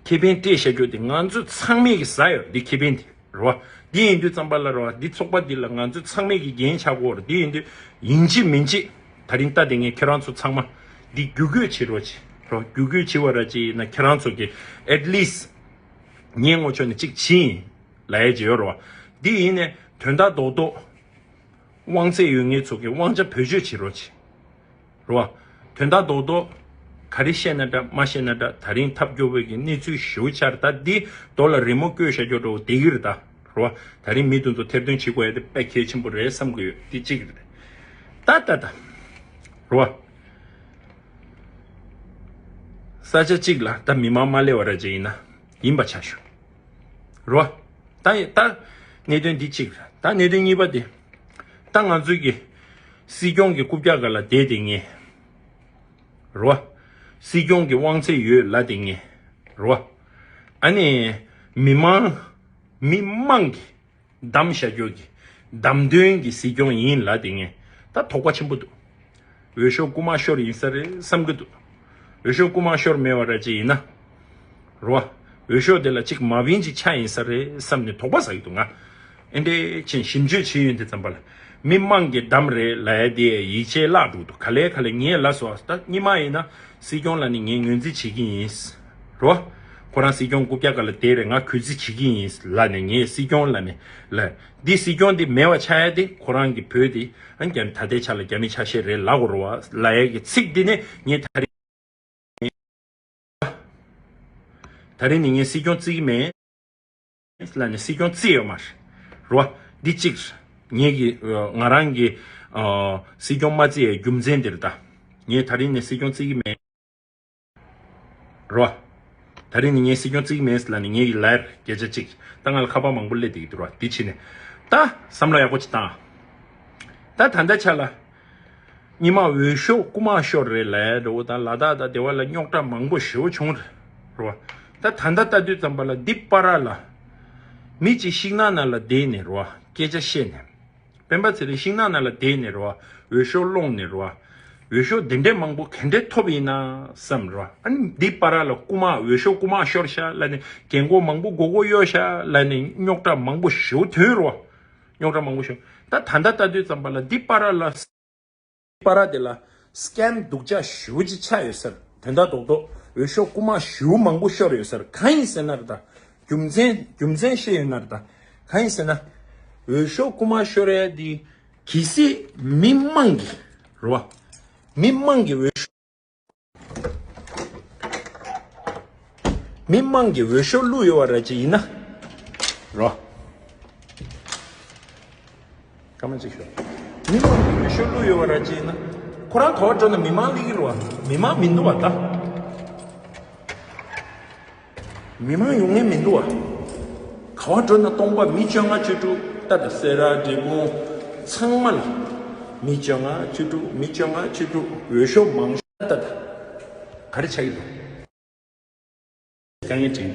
ཁེ་ཕན་སྤྲད་བཞག་རྒྱུ་དེ་ང་ཚོ་ཚང་མས་ཀྱི་ཟ་ཡོད་རེད། འདི་ཁེ་ཕན་འདི། རེད་བ། འདི་ཡིན་དུས་ཙམ་པ་ལ་རེད་བ། འདི་ཚོགས་པ་འདི་ལ་ང་ཚོ་ཚང་མས་ཀྱི་འགན་ཆགས་ཀྱི་ཡོད་རེད། འདི་ཡིན་དུས་ཡིན་གཅིག་མིན་གཅིག་ད་རིང་ལྟ་དེ་ངས་ཁྱེད་རང་ཚོ་ཚང་མ་འདི་བརྒྱུད་སྐུལ་བྱེད་རོགས་བྱེད། རེད་བ། བརྒྱུད་སྐུལ་བྱེད་པ་ར་ཅིག་ཡིན་ན་ཁྱེད་རང་ཚོ་གི་at least་ངའི་ངོ་ཕྱོགས་ནས་གཅིག་བྱེད་ཡིན་ལབ་ཡ་ཅིག་ཡོད་རེད་བ། འདི་ཡིན་ནས་དོན་དག་རྡོག་རྡོག་དབང་ཚད་ཡོད་མཁན་ཚོ་གི་དབང་ཆ་བེད་སྤྱོད་བྱེད་རོགས་བྱེད། རེད་བ། དོན་དག་རྡོག་རྡོག་ག་རེ་བཤད་ན་འདྲ་མ་བཤད་ན་འདྲ། ད་རིང་ཐབས་སྐྱོ་བོའི་གི་གནས་ཚུལ་ཞེ་པོ་ཆགས་རེད། ད་འདི་རྡོ་ལ་རི་མོ་བརྐོས་བཞག་རྒྱུ་འདྲ་བོ་བསྡད་ཀྱི་རེད་ད། རེད་བ། ད་རིང་མི་དེ་ཚོ་ཐེར་འདོན་བྱེད་དགོས་ཡ་དེ་དཔེ་གལ་ཆེན་པོ་རེད་བསམ་གྱི་ཡོད། འདི་གཅིག་རེད། ད་ད་ད། རེད་བ། ས་ཆ་གཅིག་ལ་ད་མི་མང་མ་སླེབས་པ་ར་ཅིག་ཡིན་ན་ཡིན་པ་ཆ་བཞག་རེད་བ། ད་ད་གནད་དོན་འདི་གཅིག་རེད། ད་གནད་དོན་གཉིས་པ་དེ། ད་ང་ཚོའི་གི་སྲིད་སྐྱོང་གི་རྐུབ་བཀྱག་སྒང་ལ་བསྡད་དེ་ངས། རེད་བ། སྲིད་སྐྱོང་གི་དབང་ཚད་ཡོད་ལབ་དེ་ངས། རེད་བ། ཨ་ནི། མི་མང་། མི་མང་གི་བདམས་བཞག་རྒྱུ་གི་བདམས་ཐོན་གྱི་སྲིད་སྐྱོང་ཡིན་ལབ་དེ་ངས་ད་དོགས་པ་ཆེན་པོ་འདུག་འོས་ཤོག་རྐུ་མ་ཤོར་ཡིན་ས་རེད་བསམ་གྱི་འདུག་འོས་ཤོག་རྐུ་མ་ཤོར་མེད་པ་ར་ཅིག་ཡིན་ན། རེད་བ། འོས་ཤོག་དེ་ལ་ཅིག་མ་བིན་ཅིག་ཆགས་ཡིན་ས་རེད་བསམ་ནས་དོགས་པ་ཟ་གི་འདུག་ང་། ཨེ་འདྲས་ཕྱིན་ཞིབ་འཇུག་བྱེད་ཡོང་དུས་ཙམ་པ་ལ། མི་མང་གི་བདམས་རེད་ལབ་ཡ་དེ་ཡིད་ཆེས་བརླག་འགྲོ་འདུག་ག་ལེ་ག་ལེ་ངས་ལབ་སོང་། ད་སྔོན་མ་ཡིན་ན་སྲིད་སྐྱོང་ལབ་ནས་ངས་ངོས་འཛིན་བྱེད་ཀྱི་ཡིན། རེད་བ། ཁོ་རང་སྲིད་སྐྱོང་རྐུབ་བཀྱག་སྒང་ལ་བསྡད་རེད། ང་གུས་བརྩི་བྱེད་ཀྱི་ཡིན་ལབ་ནས་ངས་སྲིད་སྐྱོང་ལབ་ནས་ལབ། འདི་སྲིད་སྐྱོང་འདི་མེད་པ་ཆགས་ཡ་དེ་ཁོ་རང་གི་བོད་དེ་ཨ་རྒྱ་མི་ད་ལྟའི་ཆ་ལ་རྒྱ་མི་ཆ་ཤས་རེད་ལབ་དགོས་རེད་བ་ལབ་ཡ་གི་ཚིག་འདི་ནས་ངས་ད་རིང་ད་རིང་ནས་ངས་སྲིད་སྐྱོང་བརྩི་གི་མེད་ལབ་ནས་སྲིད་སྐྱོང་བརྩི་ཡོད་མ་རེད། རེད་བ། འདི་གཅིག་རེད། ངེད་ཀྱི་ང་རང་གི་སྲིད་སྐྱོང་མ་བརྩི་ཡའི་རྒྱུ་མཚན་དེ་རེད་ད། ངས་ད་རིང་ནས་སྲིད་སྐྱོང་བརྩི་གི་མེད། རོ། ད་རིང་ནས་ངས་སྲིད་སྐྱོང་བརྩི་གི་མེད་ལབ་ནས་ངེད་ཀྱི་ལར་སྐད་ཆ་གཅིག་ད་ང་ལ་ཁ་པར་མང་པོ་སླེབས་བསྡད་ཀྱི་འདུག་རོ། དེ་ཕྱིན་ནས་ད་བསམ་བློ་ཡག་པོ་ཅིག་བཏང་། ད་ད་ལྟ་ཆ་ལ། ཉི་མ་འོས་ཤོག་རྐུ་མ་ཤོར་རེད་ལབ་ཡ་འདྲ་བོ་དང་ལ་དྭགས་དང་དེ་བ་ལ་རྙོག་དྲ་མང་པོ་ཞེ་པོ་བྱུང་རེད་རོ། ད་ད་ལྟ་ལྟ་དུས་ཙམ་པ་ལ་འདི་པ་ར་ལ། མི་གཅིག་ཤིང་ནགས་ནང་ལ་བསྡད་ནས་རོ་སྐད་ཆ་བཤད་ནས། སྤེན་པ་ཚེ་རིང་ཤིང་ནགས་ནང་ལ་བསྡད་ནས་རོ། འོས་ཤོག་སློང་ནས་རོ། འོས་ཤོག་དེ་འདྲས་མང་པོ་ག་འདྲས་ཐོབ་ཡིན་ན་བསམ་རོ། ཨ་ནི་འདི་པ་ར་ལ་རྐུ་མ་འོས་ཤོག་རྐུ་མ་ཤོར་ཤག་ལབ་ནས་རྒན་གོག་མང་པོ་མགོ་སྐོར་གཡོག་ཤག་ལབ་ནས་རྙོག་དྲ་མང་པོ་ཞེ་པོ་ཐོན་རོ། རྙོག་དྲ་མང་པོ་ཞེ་པོ། ད་ད་ལྟ་ལྟ་དུས་ཙམ་པ་ལ་འདི་པ་ར་ལ། པ་ར་དེ་ལ་སི་ཀེམ་སྡུག་ཅག་ཞེ་པོ་ཅིག་ཆགས་ཡོད་ཟེར། དོན་དག་རྡོག་རྡོག་འོས་ཤོག་རྐུ་མ་ཞེ་པོ་མང་པོ་ཤོར་ཡོད་ཟེར། གང་ཡིན་ཟེར་ན་རེད་ད། རྒྱུ་མཚན་རྒྱུ་མཚན་བཤད་ཡོད་ན་རེད་ད། གང་ཡིན་ཟེར་ན། འོས་ཤོག་རྐུ་མ་ཤོར་ཡ་དེ་གལ་སྲིད་མི་མང་གི་རེད་བ། མི་མང་གི་འོས་ཤོག་མི་མང་གི་འོས་ཤོག་བླུགས་ཡོད་པ་ར་ཅིག་ཡིན་ན། རོ། སྐར་མ་གཅིག་ཤོག་མི་མང་གི་འོས་ཤོག་བླུགས་ཡོད་པ་ར་ཅིག་ཡིན་ན། ཁོ་རང་ག་པར་འགྲོ་ན་མི་མང་སླེབས་ཀྱི་རེད་བ། མི་མང་མི་འདུག་བ་ད། མི་མང་ཡོང་ངེས་མི་འདུག་བ། ག་པར་འགྲོ་ན་སྟོང་པ་མི་བཅོ་ལྔ་བཅུ་དྲུག་ལྟ་དང་སེ་ར་འབྲས་སྤུངས་ཚང་མ་ལ། མི་བཅོ་ལྔ་བཅུ་དྲུག་མི་བཅོ་ལྔ་བཅུ་དྲུག་འོས་ཤོག་མང་ཤོས་ལྟ་དང་། ག་རེ་ཆགས་ཀྱི་འདུག་དཀའ་ངལ་འཕྲད་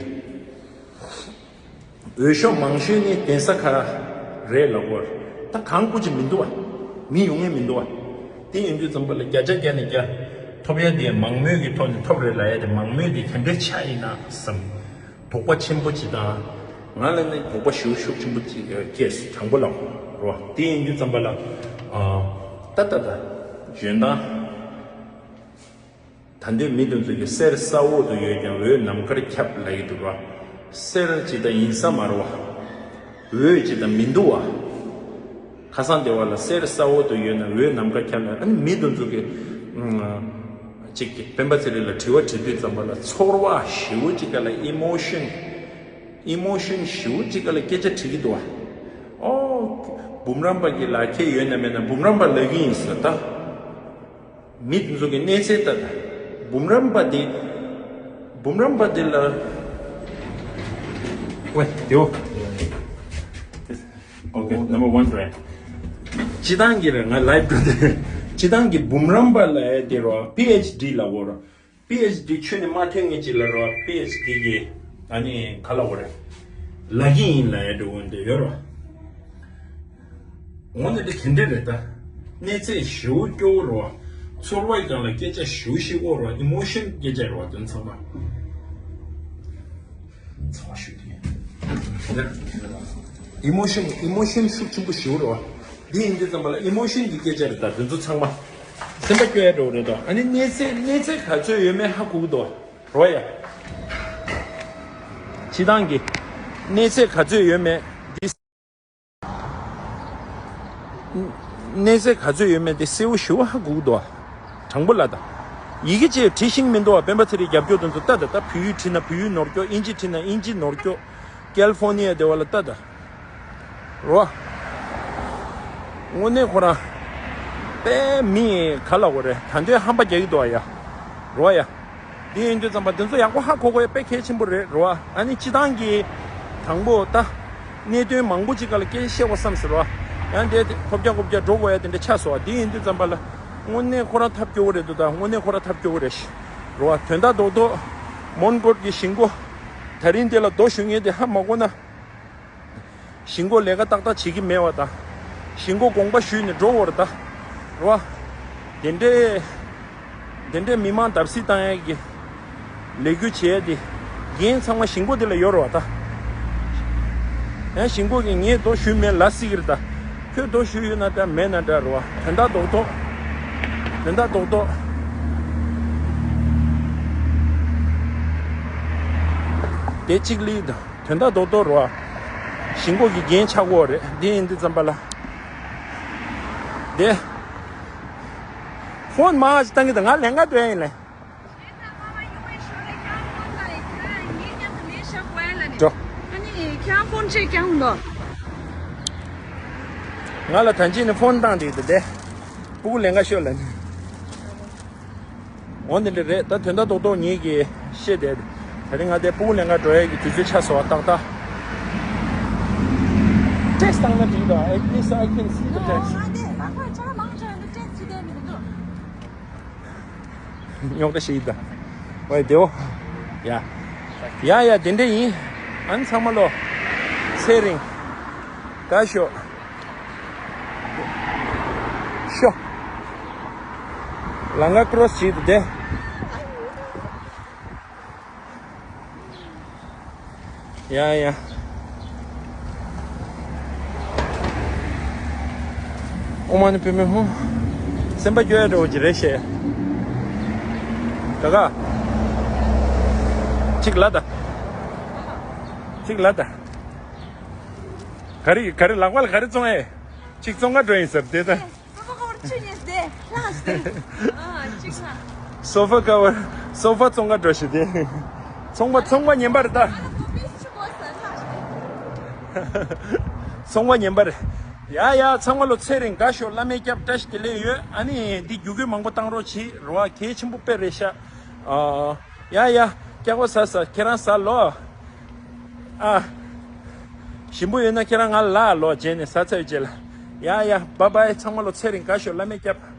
འདུག་འོས་ཤོག་མང་ཤོས་ནི་གདན་ས་ཁ་རེད་ལབ་དགོས། ད་གང་སྐུ་ཅི་མི་འདུག་བ། མི་ཡོང་ངེས་མི་འདུག་བ། དེ་ཡིན་དུས་ཙམ་པ་ལ་བརྒྱ་ཆ་བརྒྱ་ནས་བརྒྱ་ཐོབ་ཡ་དེ་མང་མོས་ཀྱི་ཐོག་ནས་ཐོབ་རེད་ལབ་ཡ་དེ་མང་མོས་དེ་ག་འདྲ་ཆགས་ཡིན་ན་བསམ། དོགས་པ་ཆེན་པོ་ཅིག་དང་། ང་ལ་ནི་དོགས་པ་ཞེ་པོ་ཤུགས་ཆེན་པོ་ཅིག་སྐྱེས་སོང་དྲང་པོ་ལབ་དགོས་རེད་བ། དེ་ཡིན་དུས་ཙམ་པ་ལ། ད་ད་ད། འཇོན་ཐང་། ད་འདོད་མི་དེ་ཚོ་གི་གསེར་ས་འོག་ཏུ་ཡོད་ཀྱང་འོད་ནམ་མཁར་ཁྱབ་ལབ་ཀྱི་འདུག་ར། གསེར་ཅིག་ད་ཡིན་ས་མ་རེད་བ། འོད་ཅིག་ད་མི་འདུག་བ། ཁ་སང་དེ་བ་ལ་གསེར་ས་འོག་ཏུ་ཡོད་ན་འོད་ནམ་མཁར་ཁྱབ་ལ། ཨ་ནི་མི་དེ་ཚོ་གི་ཅིག་གི་སྤེན་པ་ཚེ་རིང་ལ་དྲི་བ་དྲི་དུས་ཙམ་པ་ལ་ཚོར་བ་ཞེ་པོ་ཅིག་ག་ལ་ཨི་མོ་ཤན། ཨི་མོ་ཤན་ཞེ་པོ་ཅིག་ག་ལ་སྐད་ཆ་དྲི་གི་འདུག་བ། ཨོ། འབུམ་རམས་པ་གི་ལག་ཁྱེར་ཡོད་ན་མེད་ན་འབུམ་རམས་པ་ལབ་ཀྱི་ཡིན་ཟེར་ད། མི་དེ་ཚོ་གི་གནས་ཚད་ལྟ་ད། འབུམ་རམས་པ་དེ། འབུམ་རམས་པ་དེ་ལ། ཝེ་དེའོ། Okay, number one try. སྤྱི་བཏང་གི་རེད་ང་ལའིབ་འགྲོ་དེ། སྤྱི་བཏང་གི་འབུམ་རམས་པ་ལ་དེ་རོ་པི་ཨེཆ་ཌི་ལ་འོ་རོ། པི་ཨེཆ་ཌི་ཆུ་ནི་མ་ཐོན་ངེས་ཅིག་ལ་རོ་པི་ཨེཆ་ཌི་གི་ཨ་ནི་ག་ལ་འོ་རེད། ལ་གི་ཡིན་ལ་ཡ་འགྲོ་འོན་དེ་ཡོད་རོ། འོ་ན་འདི་ག་འདྲ་རེད་ད། གནས་ཚད་ཞེ་པོ་སྐྱོ་བོ་རེད་བ། ཚོར་བའི་སྒང་ལ་སྐད་ཆ་ཞེ་པོ་ཞིག་འོ་རེད་བ། ཨི་མོ་ཤན་སྐད་ཆ་རེད་བ་དོན་ཚང་མ། ཚ་བ་ཞུ་དེ། ཨི་མོ་ཤན་ཨི་མོ་ཤན་ཤུགས་ཆེན་པོ་ཞེ་པོ་རེད་བ། འདི་ཡིན་དུས་ཙམ་པ་ལ་ཨི་མོ་ཤན་གྱི་སྐད་ཆ་རེད་ད་དོན་ཚོ་ཚང་མ། སེམས་པ་སྐྱོ་ཡ་འགྲོ་རེད་དོ། ཨ་ནི་གནས་ཚད་གནས་ཚད་ག་ཚོད་ཡོད་མེད་ཧ་གོ་གི་འདུག་རོ་ཡ། སྤྱི་བཏང་གི་གནས་ཚད་ག་ཚོད་ཡོད་མེད་འདི། གནས་ཚད་ག་ཚོད་ཡོད་མེད་དེ་གསལ་པོ་ཞེ་པོ་ཧ་གོ་གི་འདུག་བ། དྲང་པོ་ལབ་ད། ཡི་གེ་ཅིག་བྲིས་ཤིང་མི་འདུག་བ། སྤེན་པ་ཚེ་རིང་རྒྱབ་སྐྱོར་དེ་ཚོ་ལྟ་ད་ལྟ་བོད་ཡིག་བྲིས་ན་བོད་ཡིག་ནོར་སྐྱོ། ཨིན་ཇི་བྲིས་ན་ཨིན་ཇི་ནོར་སྐྱོ། ཀལ་ཧྥོ་ནི་ཡ་དེ་བ་ལ་ལྟ་ད། རོ། དངོས་གནས་ཁོ་རང་། དཔེ་མི་ག་ལ་གོ་རེད་ད་འདོད་ཧམ་པ་རྒྱག་གི་འདུག་བ་ཡ། རོ་ཡ། དེ་ཡིན་དུས་ཙམ་པ་དེ་ཚོ་ཡག་པོ་ཧ་གོ་དགོས་ཡ་དཔེ་གལ་ཆེན་པོ་རེད་རོ། ཨ་ནི་སྤྱི་བཏང་གི་དང་པོ་ད་གནད་དོན་མང་པོ་ཅིག་སྒང་ལ་སྐད་ཆ་བཤད་དགོས་བསམ་ཟེར་རོ། ཡང་དེ་ཐོབ་རྒྱག་ཁོབ་རྒྱག་འགྲོ་དགོས་ཡ་དེ་འདྲ་ཆགས་སོང་བ། དེ་ཡིན་དུས་ཙམ་པ་ལ་དངོས་གནས་ཁོ་རང་ཐབས་སྐྱོ་བོ་རེད་འདུག་ད་དངོས་གནས་ཁོ་རང་ཐབས་སྐྱོ་བོ་རེད་ཤག་རོ། དོན་དག་རྡོག་རྡོག་མོན་གྷོ་གི་ཞིང་སྒོ་ད་རིང་དེ་ལ་རྡོ་གཞུ་མཁན་དེ་ཧ་མ་གོ་ན། ཞིང་སྒོ་ལས་ཀ་ཏག་ཏག་བྱེད་ཀྱི་མེད་པ་དང་། ཞིང་སྒོ་དགོངས་པ་ཞུས་ནས་འགྲོ་བར་ད། རོ། དེ་འདྲའི། དེ་འདྲའི་མི་མང་བརྡབ་གསིག་བཏང་ཡས་ཀྱི། ལས་འགུལ་བྱས་ཏེ། འགན་ཚང་མ་ཞིང་སྒོ་དེ་ལ་ཡོད་རོ་ད། ཡང་ཞིང་སྒོ་གི་ངས་རྡོ་གཞུས་མེད་ལབ་སྲིད་ཀྱི་རེད་ད། ཁྱོད་རྡོ་གཞུས་ཡོད་ན་འདྲ་མེད་ན་འདྲ་རོ། དོན་དག་རྡོག་རྡོག་དོན་དག་རྡོག་རྡོག་དེ་གཅིག་ལི་ད། དོན་དག་རྡོག་རྡོག་རོ། ཞིང་སྒོ་གི་འགན་ཆགས་ཀྱི་ཡོད་རེད། འདི་ཡིན་དུས་ཙམ་པ་ལ། དེ། ཕོན་མང་ཞིག་བཏང་གི་འདུག་ང་ལེན་ག་འདོད་ཡིན་ལེ། འགྲོ། ཁྱེད་རང་ཕོན་ཆེ་རྐྱང་འདུག་ང་ལ་ད་ཅི་ནས་ཕོན་བཏང་དེ་དེ་དེ། སྤུ་གུ་ལེན་ག་ཤོད་ལ་ནི། འོ་འདི་འདྲ་རེད། ད་དོན་དག་རྡོག་རྡོག་ངེད་ཀྱིས་ཤེས་བསྡད། ད་རིང་ང་དེ་སྤུ་གུ་ལེན་ག་འགྲོ་ཡས་ཀྱི་དུས་ཚོད་ཆགས་སོང་བ་ཏག་ཏག། text་བཏང་ན་འགྲིག་དང་། at least I can see the text. ང་དེ་ང་ཁོས་ཆ་མང་ཆ་ཡོད་ན་text་བྱེད་བསྡད་མི་འདུག་རྙོག་དྲ་ཞིག་ཡིན་ད། ཝེ་དེའོ། ཡ། ཡ་ཡ་དེ་འདྲ་ཡིན། ཨ་ནི་ཚང་མ་ལོ། ཚེ་རིང་། དགའ་ཤོག། ཤོ། ལམ་ཁ་ཀྲོ་སི་བྱེད་དུ་བསྡད། ཡ་ཡ། ཨོ་མ་ནི་པི་མི་ཧུ། སེམས་པ་སྐྱོ་ཡ་འདྲ་བོ་ཅིག་རེད་ཤག། ད་ག་གཅིག་ལ་ད། གཅིག་ལ་ད། ག་རེ་ག་རེ་ལག་པ་ལ་ག་རེ་བཙོང་ཨེ། གཅིག་བཙོང་ག་འགྲོ་ཡིན་ཟེར་དེ་ད། སོ་ཕ་ཁ་བར་ཆུ་ཉིས་དེ་ལྷག་སྟེ། ཨ་གཅིག་ལྷག་སོ་ཕ་ཁ་བར་སོ་ཕ་བཙོང་ག་འགྲོ་ཞིག་དེ། ཚོང་པ་ཚོང་པ་ཉན་པ་རེད་ད། ཨ་ལ་ཁོ་པིས་ཆུ་གོ་ས་ལྷག་སྟེ། ཚོང་པ་ཉན་པ་རེད། ཡ་ཡ་ཚང་མ་ལོ་ཚེ་རིང་དགའ་ཤོག། བླ་མའི་སྐྱབས་བཀྲ་ཤིས་བདེ་ལེགས་ཡོད། ཨ་ནི་འདི་རྒྱུག་རྒྱུག་མང་པོ་བཏང་རོགས་གྱིས་རོ། ཨ་གལ་ཆེན་པོ་དཔེ་རེད་ཤག། ཨ་ཡ་ཡ་སྐྱག་པ་ཟ་ཟ་ཁྱེད་རང་ཟ་ལོ། ཨ། ཞིམ་པོ་ཡོད་ན་ཁྱེད་རང་ང་ལ་ལོ་རྗེས་ནས་ཟ་ཚར་རྗེས་ལ། ཡ་ཡ་བཱའི་བཱའི། ཚང་མ་ལོ་ཚེ་རིང་དགའ་ཤོག། བླ་མའི་སྐྱབས།